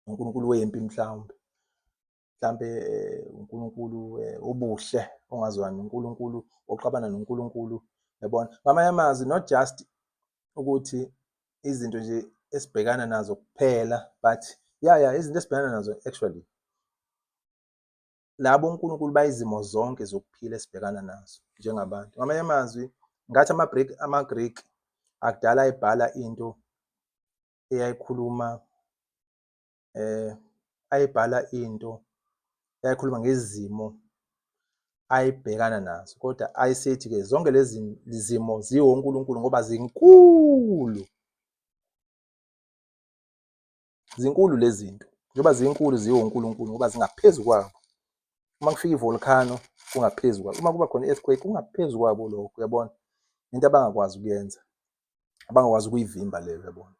uNkulunkulu wempi mhlawumbe, mhlampe uNkulunkulu obuhle ongazwani noNkulunkulu, oxabana noNkulunkulu, yabona. Ngamanye amazwi not just ukuthi izinto nje esibhekana nazo kuphela, but ya izinto esibhekana nazo actually labo onkulunkulu bayizimo zonke zokuphila esibhekana nazo njengabantu. Ngamanye amazwi ngathi amaGreek akudala ayibhala into eyayikhuluma ayibhala into eyayikhuluma ngezimo ayibhekana nazo, kodwa ayisethi-ke zonke lezi zimo ziwonkulunkulu ngoba zinkulu, zinkulu lezi zinto, njengoba zinkulu ziwonkulunkulu ngoba zingaphezu kwabo. Uma kufika i-volcano kungaphezu kwabo, uma kuba khona i-earthquake kungaphezu kwabo lokho, uyabona, into abangakwazi ukuyenza, abangakwazi ukuyivimba leyo, uyabona.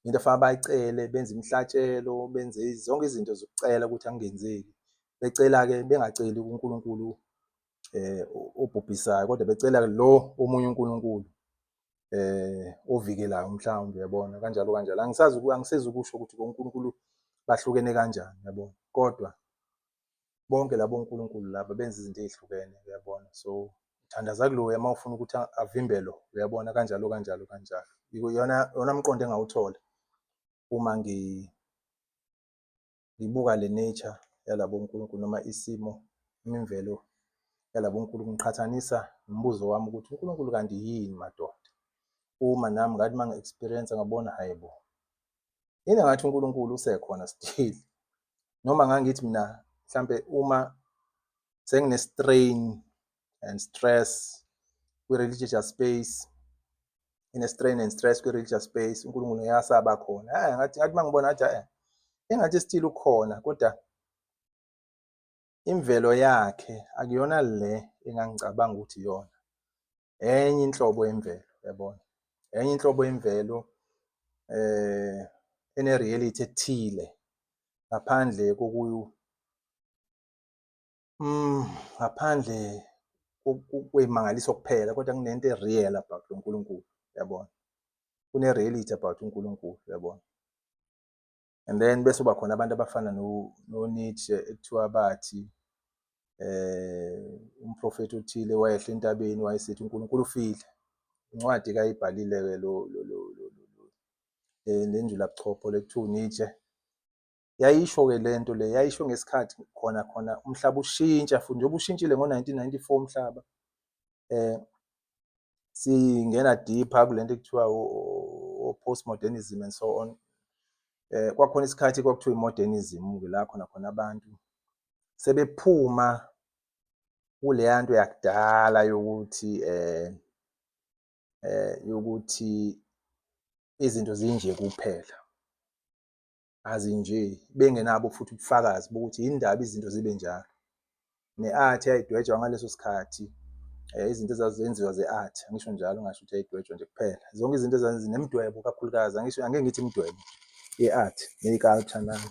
Into afanele bayicele, benze imihlatshelo, benze zonke izinto zokucela ukuthi akungenzeki. Becela-ke bengaceli kuNkulunkulu obhubhisayo, kodwa becela lo omunye uNkulunkulu ovikelayo mhlawumbe, uyabona, kanjalo kanjalo. Angisazi, angisizi ukusho ukuthi onkulunkulu bahlukene kanjani, uyabona, kodwa bonke labo nkulunkulu laba benza izinto ey'hlukene, uyabona. So thandaza kuloya uma ufuna ukuthi avimbe lo, uyabona, kanjalo kanjalo kanjalo. Iyona yona mqondo engawuthola uma ngibuka le nature yalabo nkulunkulu noma isimo imimvelo yalabo nkulunkulu, ngiqhathanisa nombuzo wami ukuthi uNkulunkulu kanti yini madoda. Uma nami ngathi uma ngi-experience ngabona, hhayi bo, yini engathi uNkulunkulu usekhona still, noma ngangithi mina mhlampe uma sengine-strain and stress kwi-religious space, ine-strain and stress kwi-religious space, uNkulunkulu ngeke asaba khona. Hhayi, ngathi uma ngibona ngathi hhayi, engathi still ukhona, kodwa imvelo yakhe akuyona le engangicabanga ukuthi iyona. Enye inhlobo yemvelo, uyabona? Enye inhlobo yemvelo ene-reality ethile ngaphandle ngaphandle kwey'mangaliso kuphela, kodwa kunento e-real about lo Nkulunkulu, uyabona? Kune-reality about uNkulunkulu, uyabona? And then bese kuba khona abantu abafana no-Nietzsche ekuthiwa bathi umprofethi othile wayehla entabeni wayesithi uNkulunkulu ufile. Incwadi kayibhalile-ke lo le njulabuchopho le kuthiwa uNietzsche. Yayisho-ke le nto le, yayisho ngesikhathi khona khona umhlaba ushintsha futhi njengoba ushintshile ngo-1994 umhlaba, singena deeper kule nto ekuthiwa o-postmodernism and so on. Kwakhona isikhathi kwakuthiwa i-modernism-ke la khona khona abantu sebephuma kuleya nto yakudala yokuthi yokuthi izinto zinje kuphela, azinje, bengenabo futhi ubufakazi bokuthi yini ndaba izinto zibe njalo. Ne-art yayidwetshwa ngaleso sikhathi, izinto ezazenziwa ze-art, angisho njalo, ngingasho ukuthi yayidwetshwa nje kuphela. Zonke izinto nemidwebo kakhulukazi, angisho, angeke ngithi imidwebo ye-art ney'culture nani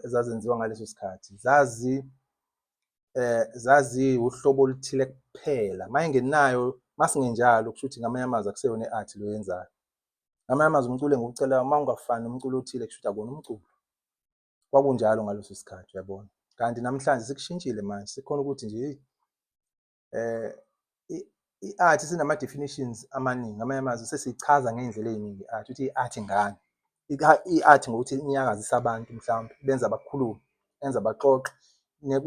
ezazenziwa ngaleso sikhathi zaziwuhlobo oluthile kuphela. Uma ingenayo, masingenjalo kusho ukuthi ngamanye amazwi akuseyona i-art lo oyenzayo. Ngamanye amazwi umculo engiwucelayo uma ungafani nomculo othile kusho ukuthi akuwona umculo. Kwakunjalo ngaleso sikhathi, uyabona? Kanti namhlanje sekushintshile manje, sekukhona ukuthi nje hheyi i-art isinama-definitions amaningi. Ngamanye amazwi sesiyichaza ngey'ndlela ey'ningi i-art, ukuthi i-art ngani. I-art ngokuthi inyakazise abantu mhlawumbe, ibenza bakhulume, ibenza baxoxe,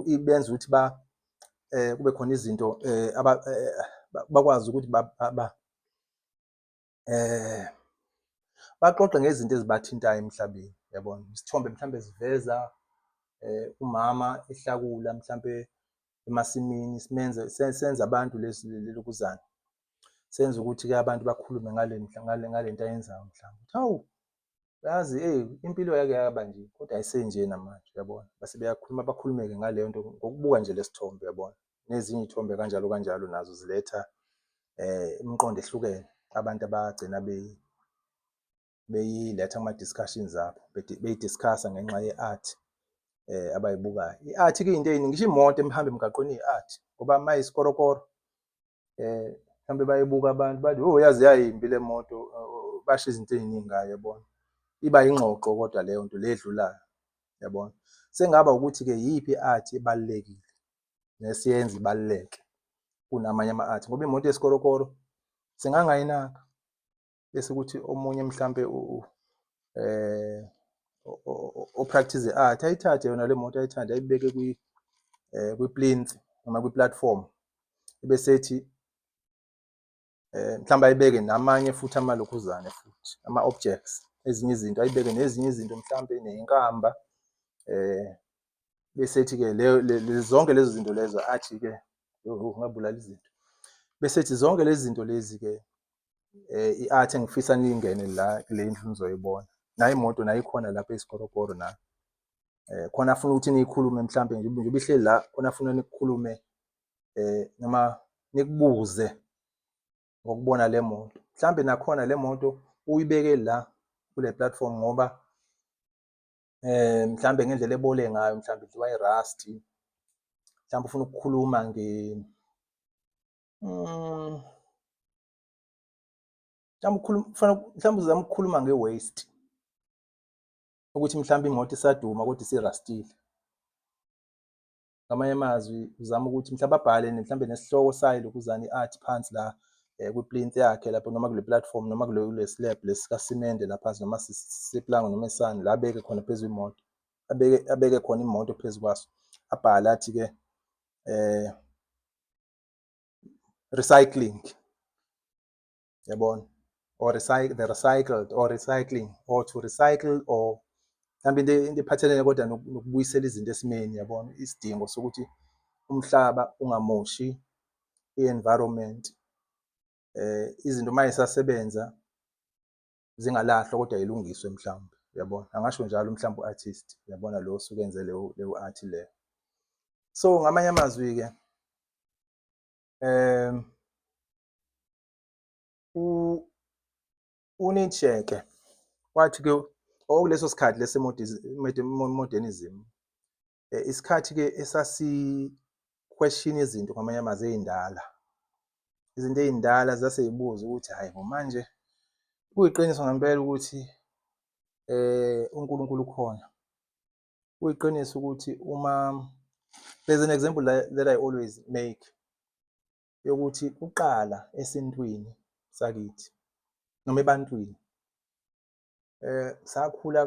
ibenza ukuthi kube khona izinto bakwazi ukuthi baxoxe ngezinto ezibathintayo emhlabeni, uyabona? Isithombe mhlawumbe siveza umama ehlakula mhlampe emasimini, simenze senze abantu lesi lelokuzana, senze ukuthi-ke abantu bakhulume ngale ngale nto ayenzayo mhlawumbe. Ukuthi hawu, uyazi eyi impilo yake yaba nje kodwa ayisenjena manje, uyabona? Base beyakhuluma bakhulume-ke ngaleyo nto ngokubuka nje le sithombe, uyabona? Nezinye iy'thombe kanjalo kanjalo nazo ziletha imiqondo ehlukene abantu abagcina beyiletha kuma-discussions abo, beyi-discuss-a ngenxa ye-art abayibukayo. I-art kuyinto ey'ningi, ngisho imoto ehamba emgaqweni iyi-art ngoba uma iyisikorokoro mhlawumbe bayibuka abantu bathi, oh yaze yayimbi le moto, basho izinto ey'ningi ngayo, yabona? Iba yingxoxo kodwa leyo nto le edlulayo, yabona? Sengaba ukuthi-ke iyiphi i-art ebalulekile nesiyenza ibaluleke kunamanye ama-art, ngoba imoto yesikorokoro singangayinaka bese kuthi omunye mhlampe o-practice i-art ayithathe yona le moto, ayithande ayibeke kwi-plinth noma kwi-platform, ebese ethi mhlawumbe ayibeke namanye futhi amalokhuzane futhi ama-objects, ezinye izinto ayibeke nezinye izinto mhlampe nenkamba, bese ethi-ke leyo zonke lezo zinto lezo athi-ke, yo ngabulala izinto, bese ethi zonke lezi zinto lezi-ke i-art engifisa niyingene la kule ndlu nizoyibona. Nayo imoto nayo ikhona lapha eyisikorokoro nayo. Khona afuna ukuthi niyikhulume mhlampe njengoba ihleli la, khona afuna nikukhulume noma nikubuze ngokubona le moto. Mhlampe nakhona le moto uyibeke la kule platform ngoba mhlambe ngendlela ebole ngayo, mhlambe idliwa i-rust, mhlambe ufuna ukukhuluma mhlawumbe ukhuluma, ufuna mhlawumbe uzama ukukhuluma nge-waste, ukuthi mhlawumbe imoto isaduma kodwa isirastile. Ngamanye amazwi uzama ukuthi mhlawumbe abhale mhlawumbe nesihloko sayo lokhuzana i-art phansi la kwi-plinth yakhe lapho noma kule platform noma kule slab lesi kasimende la phansi noma seplango noma esani la abeke khona phezu imoto, abeke khona imoto phezu kwaso, abhale athi-ke recycling, yabona, or recycle, the recycled or recycling or to recycle or mhlawumbe into ephathelene kodwa nokubuyisela izinto esimeni, yabona, isidingo sokuthi umhlaba ungamoshi i-environment. Izinto uma yisasebenza zingalahlwa kodwa yilungiswe mhlawumbe, uyabona? Angasho njalo mhlawumbe u-artist, uyabona, lo osuke enze leyo leyo art leyo. So ngamanye amazwi-ke uNietzsche-ke wathi-ke okuleso sikhathi lesi modernism, isikhathi-ke esasi-question izinto ngamanye amazwi ey'ndala. Izinto ey'ndala zasey'buza ukuthi hhayi bo manje kuyiqiniso ngempela ukuthi uNkulunkulu ukhona. Kuyiqiniso ukuthi uma there's an example that I always make yokuthi kuqala esintwini sakithi noma ebantwini sakhula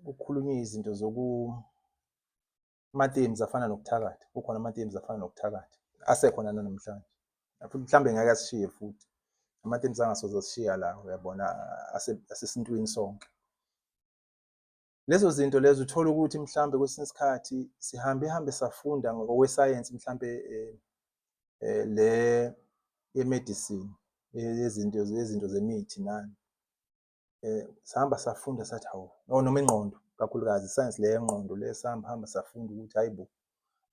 kukhulunywa izinto zoku ama-themes afana nokuthakatha, kukhona ama-themes afana nokuthakatha asekhona nanamhlanje futhi mhlawumbe ngeke asishiye futhi ama-themes angasoze asishiya la, uyabona, asesintwini sonke. Lezo zinto lezo uthola ukuthi mhlawumbe kwesinye isikhathi sihambe hambe safunda ngokwesayensi mhlambe le ye-medicine yezinto zemithi nani. Sahamba safunda sathi hawu, noma ingqondo kakhulukazi isayensi le yengqondo le sahamba hamba safunda ukuthi hhayi bo,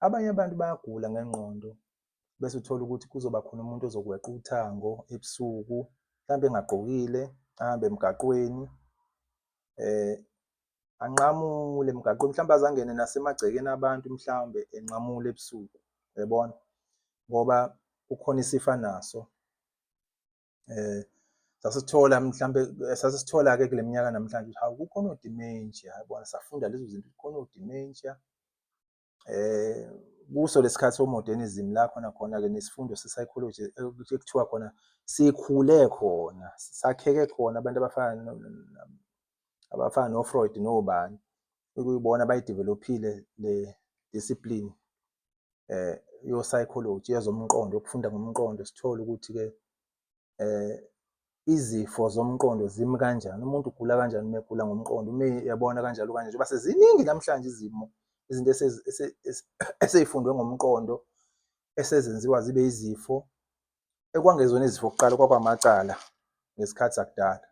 abanye abantu bayagula ngengqondo bese uthola ukuthi kuzoba khona umuntu ozokweqa uthango ebusuku mhlampe engagqokile ahambe emgaqweni anqamule emgaqweni mhlawumbe aze angene nasemagcekeni abantu mhlawumbe enqamule ebusuku, uyabona? Ngoba kukhona isifo anaso. Sasithola mhlampe sasisithola-ke kule minyaka namhlanje ukuthi hawu kukhona o-dementia, yabona, safunda lezo zinto kukhona o-dementia. Kuso lesikhathi so-modernism la khona khona-ke nesifundo se-psychology ekuthiwa khona sikhule khona, sakheke khona abantu abafana no-Freud nobani, okuyibona abayi-develop-ile le discipline yo-psychology, yezomqondo, yokufunda ngomqondo, sithole ukuthi-ke izifo zomqondo zimi kanjani, umuntu ugula kanjani uma egula ngomqondo, uma uyabona kanjalo kanje, njengoba seziningi namhlanje izimo, izinto esey'fundwe ngomqondo esezenziwa zibe izifo, ekwangezona izifo kuqala kwakwamacala ngesikhathi sakudala.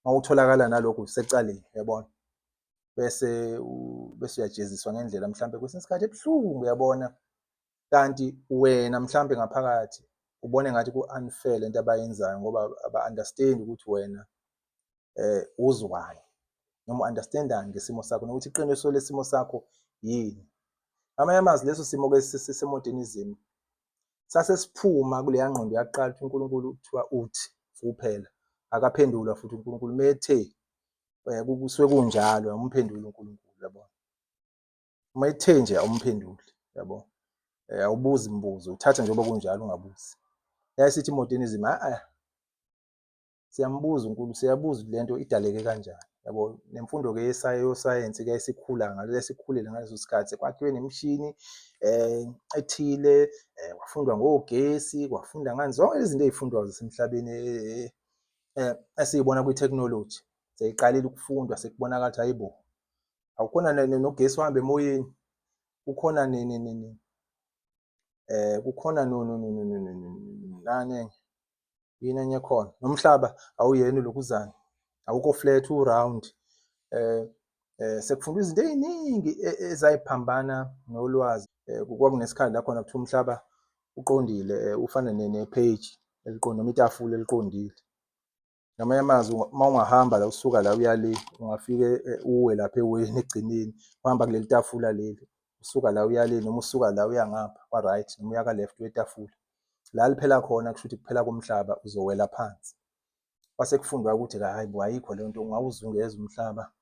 Uma utholakala nalokhu usecaleni, uyabona? Bese uyajeziswa ngendlela mhlampe kwesinye isikhathi ebuhlungu, uyabona? Kanti wena mhlampe ngaphakathi ubone ngathi ku-unfair lento abayenzayo ngoba aba-understand ukuthi wena uzwani noma u-understand-ani ngesimo sakho nokuthi iqiniso lesimo sakho yini. Ngamanye amazwi leso simo-ke se-modernism sase siphuma kuleya ngqondo yakuqala ukuthi uNkulunkulu kuthiwa uthi kuphela, akaphendulwa futhi uNkulunkulu uma ethe kusuke kunjalo, awumphenduli uNkulunkulu, uyabona. Uma ethe nje awumphenduli, yabo, awubuzi mbuzo, uthatha njengoba kunjalo ungabuzi. Yayisithi i-modernism, a-a, siyambuza uNkulunkulu, siyabuza ukuthi lento idaleke kanjani, yabo. Nemfundo-ke yosayensi-ke yayisikhula yayisikhulile ngaleso sikhathi, kwakhiwe nemishini ethile, kwafundwa ngogesi, kwafunda ngani, zonke lezi zinto ey'fundwayo zasemhlabeni esiy'bona kwi-technology seyiqalile ukufundwa, sekubonakala ukuthi hhayi bo, akukhona nogesi ohamba emoyeni, kukhona kukhona nani enye, yini enye ekhona, nomhlaba awuyena ulokhuzana, awukho flat u-round. Sekufundwa izinto ey'ningi ezayiphambana nolwazi. Kwakunesikhathi la khona kuthiwa umhlaba uqondile, ufana ne-page eliqondile noma itafula eliqondile. Ngamanye amazwi uma ungahamba la usuka la uya le, ungafike uwe lapha eweni ekugcineni, uhamba kuleli tafula leli, usuka la uya le noma usuka la uya ngapha kwa-right noma uya ka-left wetafula. La liphela khona kusho ukuthi kuphela komhlaba uzowela phansi. Kwase kufundwa ukuthi hhayi bo ayikho leyo nto, ungawuzungeza umhlaba,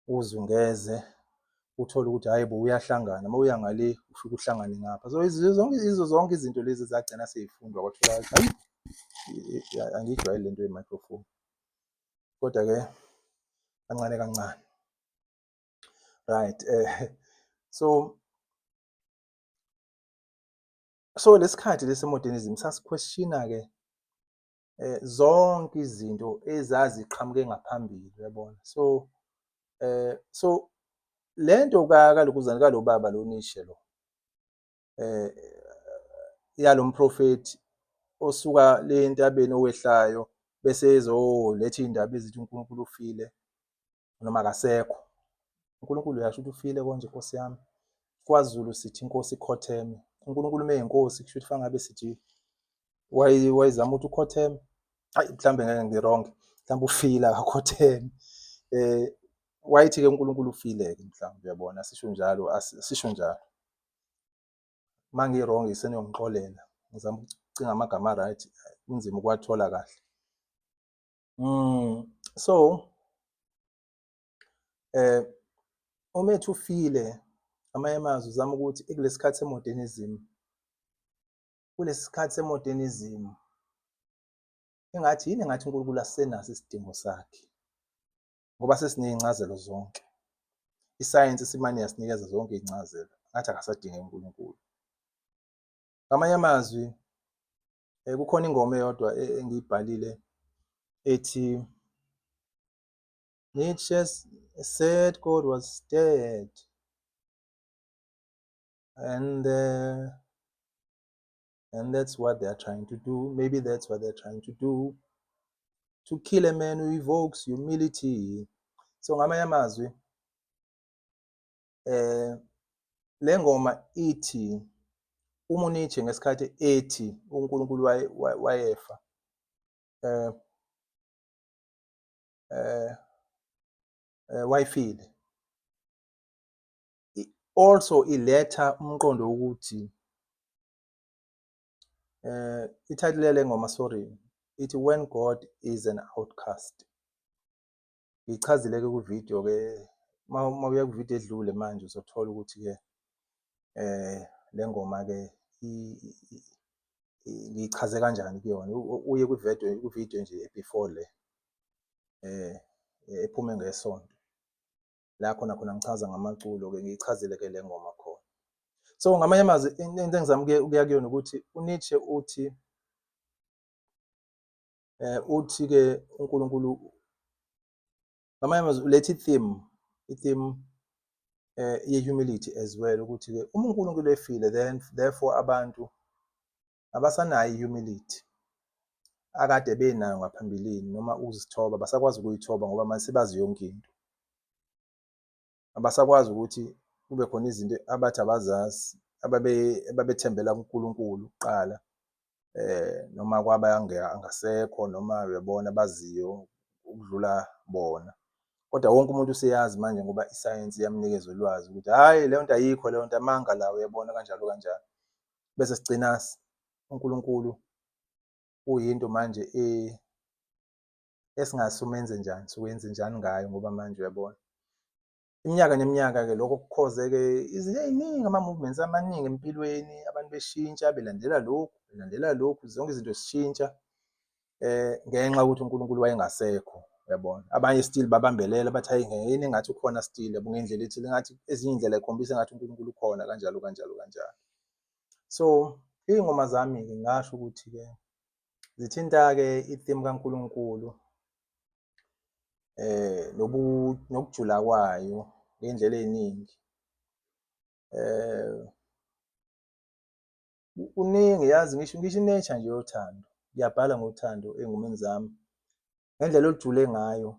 uwuzungeze uthole ukuthi hhayi bo uyahlangana, uma uya ngale ufike uhlangane ngapha. So izo zonke izinto lezi zagcina sey'fundwa kwatholakala ukuthi hhayi angiyijwayele lento ye-microphone. Kodwa-ke kancane kancane. Right, so lesikhathi lesi modernism sasi-question-a-ke zonke izinto ezaziqhamuke ngaphambili, uyabona. So lento kalokhuzana kalo baba lo Nietzsche lo yalo mprofethi osuka le entabeni owehlayo bese ezoletha iy'ndaba ezithi uNkulunkulu ufile noma akasekho. UNkulunkulu uyasho ukuthi ufile konje Nkosi yami. KwaZulu sithi inkosi ikhotheme. UNkulunkulu uma eyinkosi kusho ukuthi fanele ngabe sithi wayezama ukuthi ukhotheme. Hayi mhlawumbe ngeke ngi-wrong, mhlawumbe ufile akakhotheme. Wayethi-ke uNkulunkulu ufile-ke mhlawumbe uyabona, asisho njalo, asisho njalo. Uma ngi-wrong seniyongixolela, ngizama ukucinga amagama a-right, kunzima ukuwathola kahle. So uma ethi ufile, amanye amazwi uzama ukuthi kulesi sikhathi se-modernism, kulesi sikhathi se-modernism engathi yini engathi uNkulunkulu asisenaso isidingo sakhe ngoba sesiney'ncazelo zonke. Isayensi isimane yasinikeza zonke iy'ncazelo, ngathi akasadingi uNkulunkulu. Ngamanye amazwi kukhona ingoma eyodwa engiyibhalile ethi Nietzsche said God was dead and that's what they are trying to do. Maybe that's what they're trying to do. To kill a man who evokes humility. So ngamanye amazwi le ngoma ithi uma uNietzsche ngesikhathi ethi uNkulunkulu wayefa wayefile, also iletha umqondo wokuthi i-title yale ngoma, sorry, ithi When God is an Outcast. Ngiyichazile-ke kwividiyo-ke, uma uya kwividiyo edlule manje uzothola ukuthi-ke le ngoma-ke ngiyichaze kanjani kuyona. Uye kwividiyo nje before le ephume ngesonto. La khona khona ngichaza ngamaculo-ke, ngiyichazile-ke le ngoma khona. So ngamanye amazwi into engizama ukuya kuyona ukuthi uNietzsche uthi uthi-ke uNkulunkulu, ngamanye amazwi uletha i-theme ye-humility as well, ukuthi-ke uma uNkulunkulu efile, then therefore abantu abasanayo i-humility akade benayo ngaphambilini noma ukuzithoba, abasakwazi ukuyithoba ngoba manje sebazi yonke into. Abasakwazi ukuthi kube khona izinto abathi abazazi, ababethembela kuNkulunkulu kuqala noma kwabangasekho noma uyabona abaziyo ukudlula bona. Kodwa wonke umuntu useyazi manje ngoba isayensi iyamnikeza ulwazi ukuthi hhayi leyo nto ayikho, leyo nto amanga lawo, uyabona kanjalo kanjalo. Bese sigcina uNkulunkulu uyinto manje esingazi umenze njani, sokwenze njani ngayo ngoba manje uyabona. Iminyaka neminyaka-ke lokho kukhoze-ke izinto ey'ningi, ama-movements amaningi empilweni, abantu beshintsha belandela lokhu, belandela lokhu, zonke izinto zishintsha ngenxa yokuthi uNkulunkulu wayengasekho, uyabona. Abanye still babambelela bathi hhayi yini engathi ukhona still, yabo, ngendlela ethile, engathi ezinye iy'ndlela y'khombisa engathi uNkulunkulu ukhona kanjalo kanjalo kanjalo. So iy'ngoma zami-ke ngingasho ukuthi-ke zithinta-ke i-theme kaNkulunkulu nokujula kwayo ngey'ndlela ey'ningi. Kuningi yazi, ngisho i-nature nje yothando, ngiyabhala ngothando ey'ngomeni zami ngendlela olujule ngayo.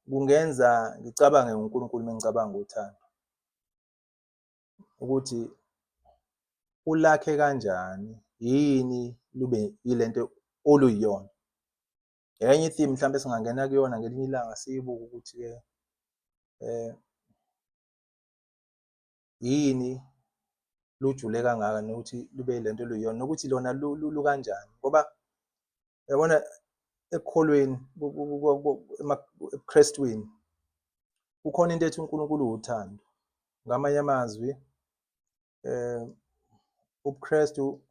Kungenza ngicabange ngoNkulunkulu uma ngicabanga ngothando, ukuthi ulakhe kanjani, yini lube yilento oluyiyona. Enye i-theme mhlawumbe esingangena kuyona ngelinye ilanga siyibuke ukuthi-ke yini lujule kangaka nokuthi lube yilento oluyiyona, nokuthi lona lukanjani, ngoba uyabona ekukholweni ebuKrestwini kukhona into ethi uNkulunkulu uwuthando. Ngamanye amazwi ubuKrestu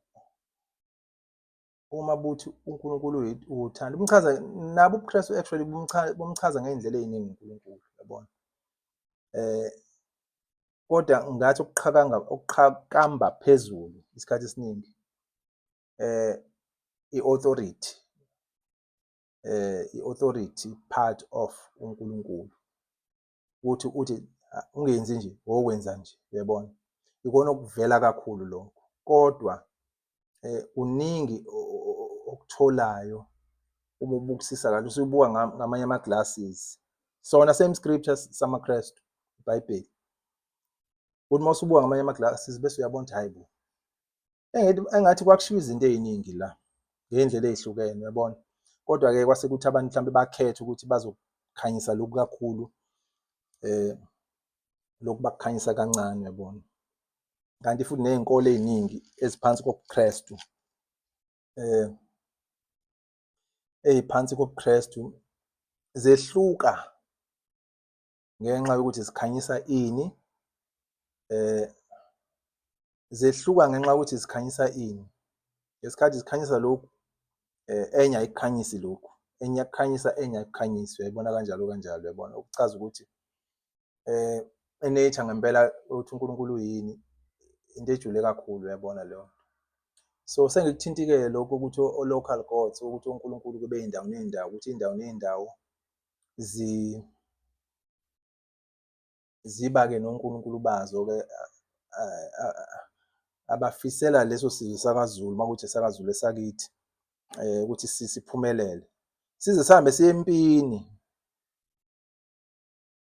uma buthi uNkulunkulu uwuthando, bumchaza nabo ubuKrestu actually bumchaza ngey'ndlela ey'ningi uNkulunkulu, uyabona. Kodwa ngathi ukuqhakamba phezulu isikhathi esiningi i-authority, i-authority part of uNkulunkulu, ukuthi uthi ungenzi nje, wokwenza nje, uyabona. Ikona okuvela kakhulu lokho, kodwa Kuningi okutholayo uma ubukisisa kahle, usubuka ngamanye ama-glasses. Sona same scripture samaKrestu, iBhayibheli. Uthi uma usubuka ngamanye ama-glasses bese uyabona ukuthi hhayi bo, engathi kwakushiwo izinto ey'ningi la ngey'ndlela ey'hlukene, uyabona. Kodwa-ke kwase kuthi abantu mhlawumbe bakhethe ukuthi bazokhanyisa lokhu kakhulu, lokhu bakukhanyisa kancane, uyabona. Kanti futhi ney'nkolo ey'ningi eziphansi kobuKrestu, ey'phansi kobuKrestu zehluka ngenxa yokuthi zikhanyisa ini, zehluka ngenxa yokuthi zikhanyisa ini. Ngesikhathi zikhanyisa lokhu, enye ayikukhanyisi lokhu, enye iyakukhanyisa, enye ayikukhanyisi, uyayibona kanjalo kanjalo, uyabona. Okuchaza ukuthi i-nature ngempela ukuthi uNkulunkulu uyini, into ejule kakhulu, uyabona leyo nto. So sengikuthintile-ke lokho ukuthi o-local gods, ukuthi onkulunkulu bey'ndawo ney'ndawo, ukuthi iy'ndawo ney'ndawo ziba-ke nonkulunkulu bazo-ke abafisela leso sizwe sakaZulu, uma kuwukuthi esakaZulu esakithi, ukuthi siphumelele. Size sihambe siye empini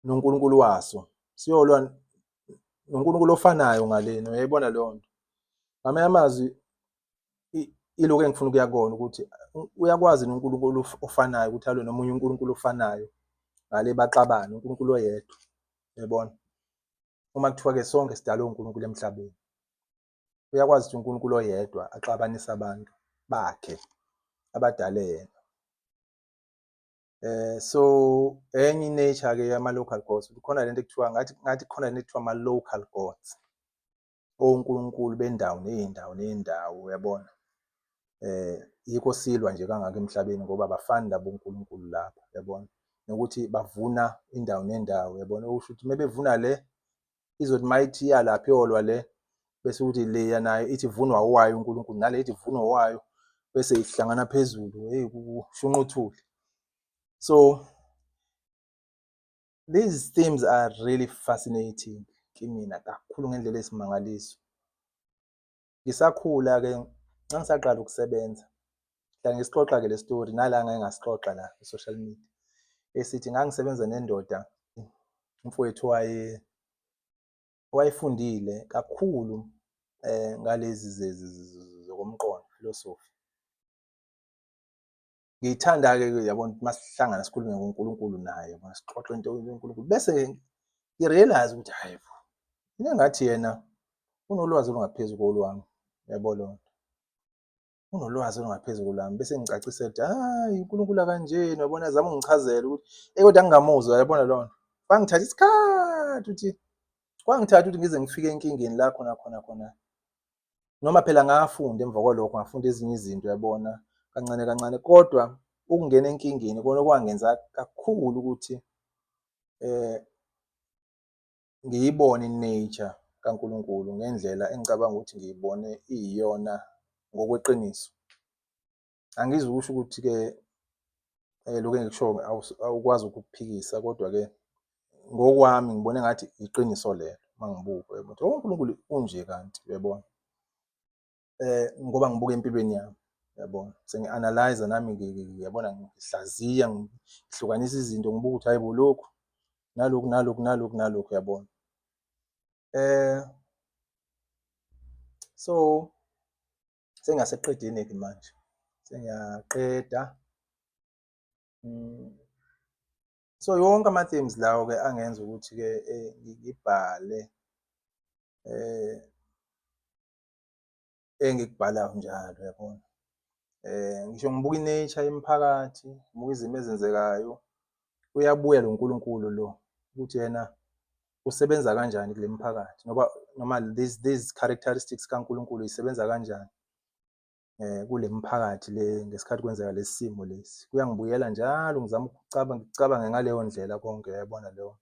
noNkulunkulu waso, siyolwa noNkulunkulu ofanayo ngalena, uyayibona leyo nto. Ngamanye amazwi ilokhu engifuna ukuya kona ukuthi uyakwazi noNkulunkulu ofanayo ukuthi alwe nomunye uNkulunkulu ofanayo ngale baxabane, uNkulunkulu oyedwa, uyabona. Uma kuthiwa-ke sonke sidalwe uNkulunkulu emhlabeni, uyakwazi ukuthi uNkulunkulu oyedwa axabanise abantu bakhe abadale yena. So enye i-nature-ke yama-local gods, kukhona lento ekuthiwa ngathi kukhona lento ekuthiwa ama-local gods, onkulunkulu bendawo ney'ndawo ney'ndawo, uyabona. Yikho silwa nje kangaka emhlabeni ngoba abafani labo nkulunkulu laba, uyabona. Nokuthi bavuna indawo nendawo, uyabona. Okusho ukuthi uma bevuna le, izothi uma ithi iyalapha iyolwa le, bese kuthi leya nayo ithi ivunwa owayo unkulunkulu, nale ithi ivunwa owayo, bese ihlangana phezulu, hheyi kushunqa uthuli. So these themes are really fascinating kimina kakhulu ngendlela eyisimangaliso. Ngisakhula-ke ngangisaqala ukusebenza, ngihlale ngisixoxa-ke le story nala ngake ngasixoxa la ku-social media, esithi ngangisebenza nendoda umfowethu owayefundile kakhulu ngalezi zokomqondo, philosophy. Ngiyithanda-ke yabona ukuthi masihlangana sikhulume ngoNkulunkulu naye, yabona sixoxe into yoNkulunkulu bese ngi-realise ukuthi hhayi bo, mina engathi yena unolwazi olungaphezu kolwami, uyabo leyo nto. Unolwazi olungaphezu kolwami bese ngicacisela ukuthi hhayi uNkulunkulu akanjena, uyabona azame ukungichazela ukuthi eyi kodwa ngingamuzwa, uyabona leyo nto. Kwangithatha isikhathi ukuthi kwangithatha ukuthi ngize ngifike enkingeni la khona khona khona. Noma phela ngafunda emva kwalokho, ngafunda ezinye izinto uyabona kancane kancane, kodwa ukungena enkingeni kona okwangenza kakhulu ukuthi ngiyibone i-nature kaNkulunkulu ngendlela engicabanga ukuthi ngiyibone iyiyona ngokweqiniso. Angizukusho ukuthi-ke lokhu engikushoyo awukwazi ukukuphikisa, kodwa-ke ngokwami ngibona engathi iqiniso lelo uma ngibuka ukuthi oh uNkulunkulu unje kanti, uyabona. Ngoba ngibuka empilweni yami, uyabona. Sengi-analyse-a nami ngiyabona ngihlaziya ngihlukanisa izinto ngibuka ukuthi hhayi bo lokhu nalokhu nalokhu nalokhu nalokhu, uyabona. So sengingasekuqedeni-ke manje, sengiyaqeda. So yonke ama-themes lawo-ke angenza ukuthi-ke ngibhale engikubhalayo njalo, uyabona. Ngisho ngibuka i-nature yemiphakathi, ngibuka izimo ezenzekayo, uyabuya lo Nkulunkulu lo ukuthi yena usebenza kanjani kule miphakathi noma these characteristics kaNkulunkulu isebenza kanjani kule miphakathi le ngesikhathi kwenzeka lesi simo lesi. Kuyangibuyela njalo ngizama ukucabanga ngicabange ngaleyo ndlela konke, uyayibona leyo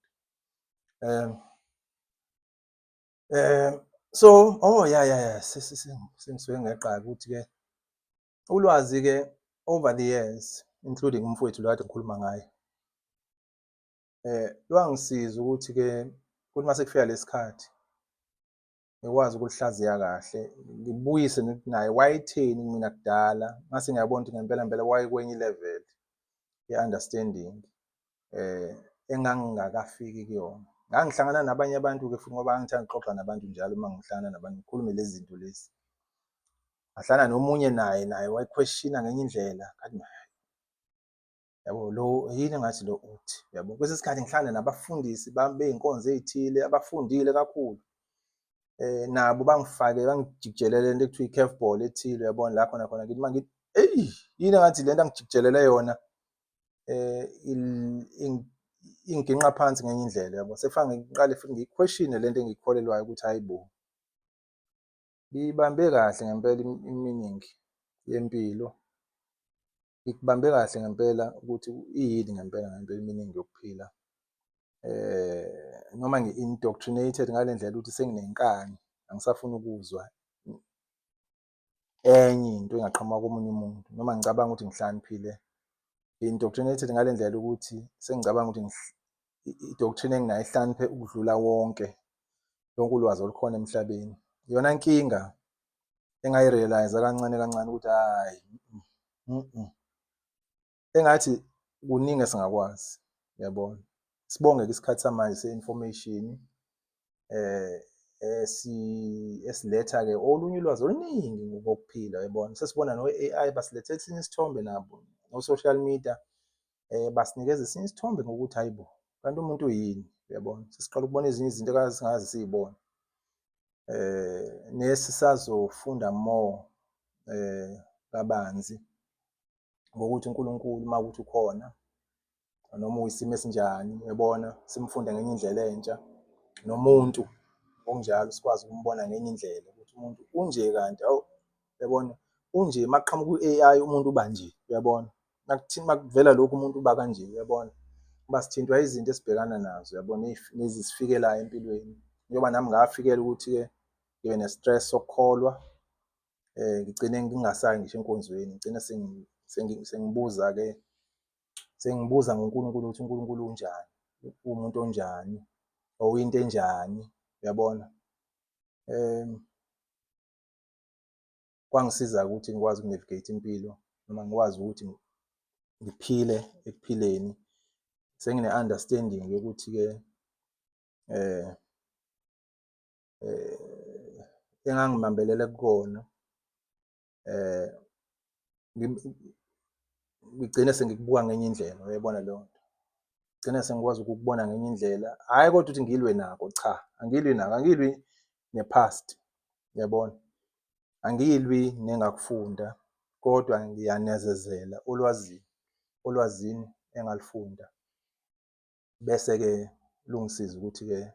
nto. So oh yeah, sengisuke ngeqa ukuthi-ke ulwazi-ke over the years including umfowethu lo kade ngikhuluma ngaye, lwangisiza ukuthi-ke kuthi mase kufika lesikhathi Ngikwazi ukulihlaziya kahle, ngibuyise nokuthi naye wayetheni kumina kudala, ngase ngiyabona ukuthi ngempela ngempela wayekwenye i-level ye-understanding engangingakafiki kuyona. Ngangihlangana nabanye abantu-ke futhi ngoba ngangithanda ukuxoxa nabantu njalo uma ngihlangana nabantu ngikhulume lezi zinto lezi. Ngahlangana nomunye naye, naye wayekhweshina ngenye indlela, ngathi yabo lo yini engathi lo uthi yabo. Kwesinye isikhathi ngihlangane nabafundisi bey'nkonzo ey'thile abafundile kakhulu, nabo bangifake bangijikijelele lento ekuthiwa i-curve ball ethile, uyabona la khona khona ngithi uma ngithi eyi yini engathi lento angijikijelele yona inginqa phansi ngenye indlela, yabo. Sekufanele ngiqale futhi ngiyikhweshine lento engiyikholelwayo ukuthi hhayi bo, ngiyibambe kahle ngempela i-meaning yempilo, ngikubambe kahle ngempela ukuthi iyini ngempela ngempela i-meaning yokuphila. Noma ngi-indoctrinated ngale ndlela ukuthi senginenkani, angisafuni ukuzwa enye into engaqhamuka komunye umuntu noma ngicabanga ukuthi ngihlakaniphile. Ngi-indoctrinated ngale ndlela ukuthi sengicabanga ukuthi i-doctrine enginayo ihlakaniphe ukudlula wonke, lonke ulwazi olukhona emhlabeni. Iyona nkinga engayi-realise-a kancane kancane ukuthi hhayi engathi kuningi esingakwazi, uyabona. Sibonge-ke isikhathi samanje se-information esiletha-ke olunye ulwazi oluningi ngokuphila, uyabona. Sesibona no-A_I basilethela esinye isithombe nabo, no-social media basinikeza esinye isithombe ngokuthi hhayi bo, kanti umuntu uyini, uyabona. Sesiqala ukubona ezinye izinto ekade singaze siy'bone. Nesisazofunda more kabanzi ngokuthi uNkulunkulu uma kuwukuthi ukhona noma uyisimo esinjani, uyabona, simfunde ngenye indlela entsha nomuntu ngokunjalo sikwazi ukumbona ngenye indlela ukuthi umuntu unje kanti, hawu, uyabona, unje uma kuqhamuka u-A_I umuntu uba nje, uyabona. Uma kuvela lokhu umuntu uba kanje, uyabona. Ngoba sithintwa izinto esibhekana nazo, uyabona, nezisifikelayo empilweni. Njengoba nami ngafikela ukuthi-ke ngibe ne-stress sokukholwa, ngigcine ngingasayi ngisho enkonzweni, ngigcine sengibuza-ke, sengibuza ngoNkulunkulu ukuthi uNkulunkulu unjani, uwumuntu onjani or uyinto enjani, uyabona. Kwangisiza ukuthi ngikwazi uku-navigate impilo noma ngikwazi ukuthi ngiphile ekuphileni sengine-understanding yokuthi-ke engangibambelele kukona ngigcine sengikubuka ngenye indlela, uyayibona leyo nto. Ngigcine sengikwazi ukukubona ngenye indlela, hhayi kodwa ukuthi ngilwe nako, cha, angilwi nako, angilwi ne-past, uyabona. Angilwi nengakufunda kodwa ngiyanezezela olwazini, olwazini engalufunda. Bese-ke lungisiza ukuthi-ke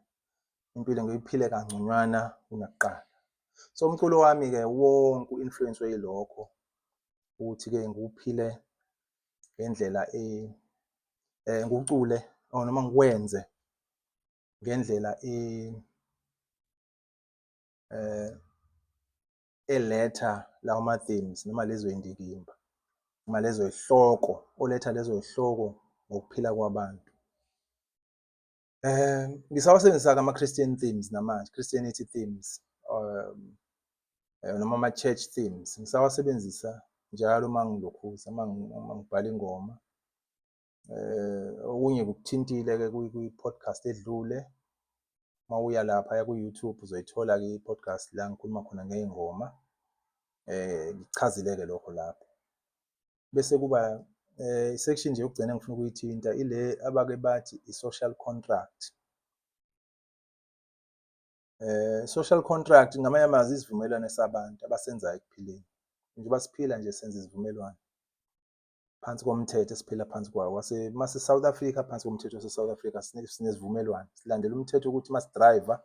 impilo ngiyiphile kangconywana kunakuqala. So umculo wami-ke wonke u-influence-we yilokho ukuthi-ke ngiwuphile ngendlela ngiwucule or noma ngiwenze ngendlela eletha lawo ma-themes noma lezo y'ndikimba noma lezo y'hloko, oletha lezo y'hloko ngokuphila kwabantu. Ngisawasebenzisa-ke ama-Christian themes namanje, Christianity themes noma ama-church themes, ngisawasebenzisa njalo uma ngilokhuza, uma ngibhala ingoma. Okunye ngikuthintile-ke kwi-podcast edlule. Uma uya laphaya ku-YouTube uzoyithola-ke i-podcast la ngikhuluma khona ngey'ngoma. Ngichazile-ke lokho lapho. Bese kuba i-section nje yokugcina engifuna ukuyithinta ile abake bathi i-social contract. Social contract ngamanye amazwi isivumelwano sabantu abasenzayo ekuphileni. Njengoba siphila nje senza izivumelwano phansi komthetho esiphila phansi kwawo. Mase-South Africa, phansi komthetho wase-South Africa sinesivumelwano, silandela umthetho ukuthi masidrayiva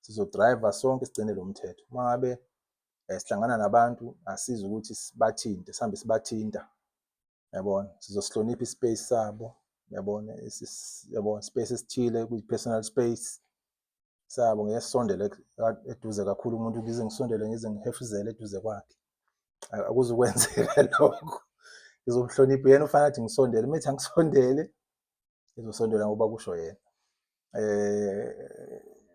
sizodrayiva sonke sigcine lo mthetho. Uma ngabe sihlangana nabantu asizi ukuthi sibathinte, sihambe sibathinta, yabona, sizosihlonipha i-space sabo, yabona, yabona, space esithile kwi-personal space sabo, ngeke sisondele eduze kakhulu umuntu ngize ngisondele ngize ngihefuzele eduze kwakhe, akuzukwenzeka lokho. Ngizomhlonipha uyena ofanele athi ngisondele, uma ethi angisondele ngizosondela ngoba kusho yena.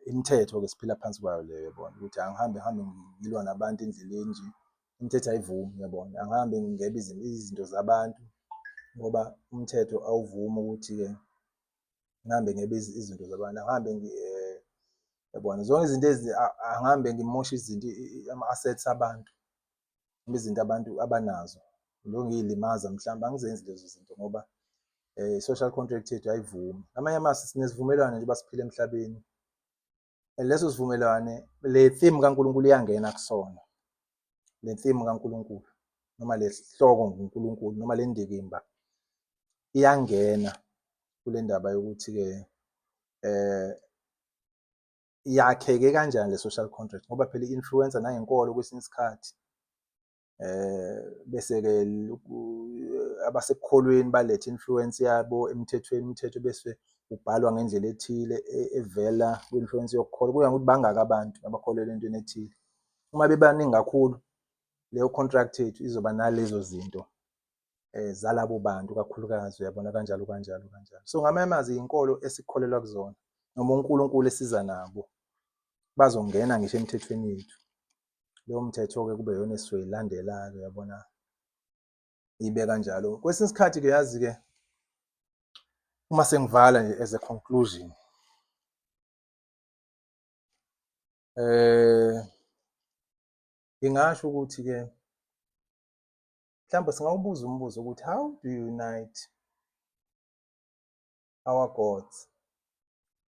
Imithetho-ke siphila phansi kwayo leyo yabona ukuthi angihambe ngihambe ngilwa nabantu endleleni nje, imithetho ayivumi uyabona. Angihambe ngebe izinto zabantu ngoba umthetho awuvumi ukuthi-ke ngihambe ngebe izinto zabantu, angihambe yabona zonke izinto angihambe ngimoshe izinto ama-assets abantu noma izinto abantu abanazo lokhu ngiy'limaza mhlawumbe angizenzi lezo zinto ngoba i-social contract yethu ayivumi. Ngamanye amazwi sinesivumelwano nje uba siphila emhlabeni, leso sivumelwane le theme kaNkulunkulu iyangena kusona, le theme kaNkulunkulu noma le sihloko nguNkulunkulu noma le ndikimba iyangena kule ndaba yokuthi-ke yakheke kanjani le social contract ngoba phela i-influencer nangenkolo kwesinye isikhathi bese-ke abasekukholweni balethe influence yabo emthethweni, umthetho bese ubhalwa ngendlela ethile evela kwi-influence yokukholwa. Kuya ngokuthi bangaki abantu abakholelwa entweni ethile. Uma bebaningi kakhulu, leyo contract yethu izoba nalezo zinto zalabo bantu kakhulukazi, uyabona kanjalo kanjalo kanjalo. So ngamanye amazwi iyinkolo esikholelwa kuzona noma uNkulunkulu esiza nabo bazongena ngisho emthethweni yethu. Leyo mthetho-ke kube iyona esizoyilandela-ke uyabona, ibe kanjalo. Kwesinye isikhathi-ke yazi-ke uma sengivala nje as a conclusion, ngingasho ukuthi-ke mhlawumbe singawubuza umbuzo ukuthi how do you unite our gods,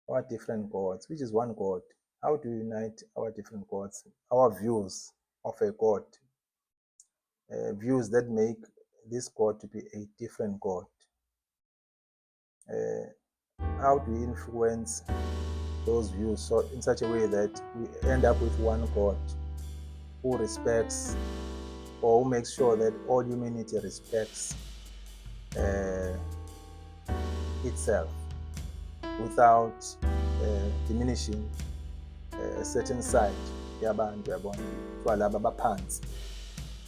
our different gods, which is one God. How do you unite our different gods, our views of a God, views that make this God to be a different God? How do we influence those views so in such a way that we end up with one God who respects or who makes sure that all humanity respects itself without diminishing a certain side yabantu yabona kuthiwa laba baphansi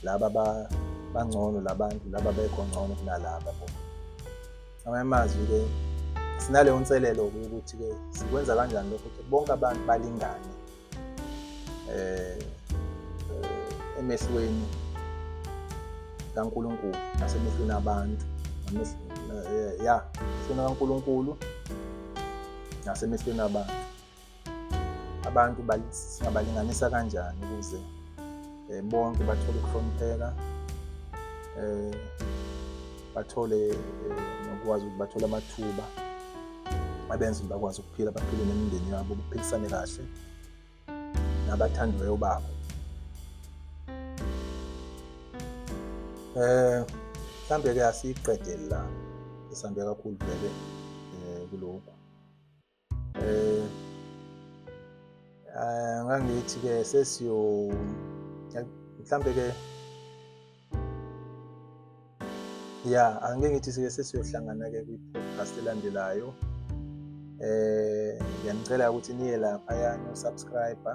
laba bangcono labantu laba bekho ngcono kunalaba bo. Ngamanye amazwi-ke sinaleyo nselelo-ke ukuthi-ke sikwenza kanjani lokho ukuthi bonke abantu balingane emehlweni kaNkulunkulu nasemehlweni abantu, ya, emehlweni kaNkulunkulu nasemehlweni abantu. Abantu singabalinganisa kanjani ukuze bonke bathole ukuhlonipheka, bathole nokwazi ukuthi bathole amathuba abenza ukuthi bakwazi ukuphila, baphile nemindeni yabo, baphilisane kahle nabathandiweyo babo. Mhlambe-ke asiyiqedele la, sihambe kakhulu vele kulokhu. Ngangithi-ke sesiyo mhlambe-ke ya angike ngithi sike sesiyohlangana-ke kwi-podcast elandelayo. Ngiyanicela ukuthi niye laphaya niyo-subscribe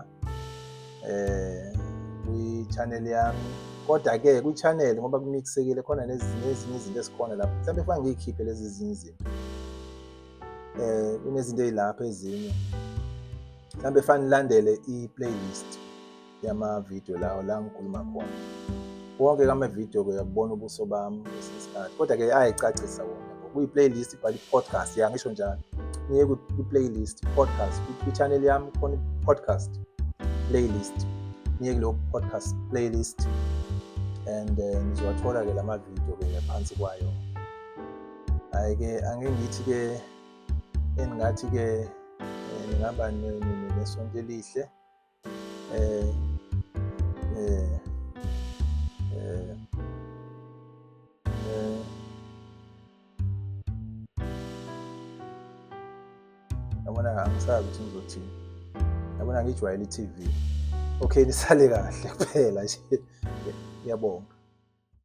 kwi-channel yami. Kodwa-ke kwi-channel ngoba kumixekile khona nezinye izinto ezikhona lapho, mhlawumbe kufanele ngiy'khiphe lezi ezinye izinto. Kunezinto ey'lapha ezinye mhlawumbe fanele nilandele i-playlist yama-video lawo la ngikhuluma khona wonke kama-video-ke uyakubona ubuso bami kwesinye isikhathi, kodwa-ke ayayicacisa wona kuyi-playlist ibhala i-podcast ya ngisho njalo niye kwi-playlist podcast kwi-channel yami khona i-podcast playlist, niye kuleyo podcast playlist and nizowathola-ke lama-video-ke ngaphansi kwayo. Hhayi-ke angike ngithi-ke engingathi-ke ningaba nesonto elihle yabona angisazi ukuthi ngizothini, yabona ngijwayele i-T_V. Okay, nisale kahle kuphela nje, ngiyabonga.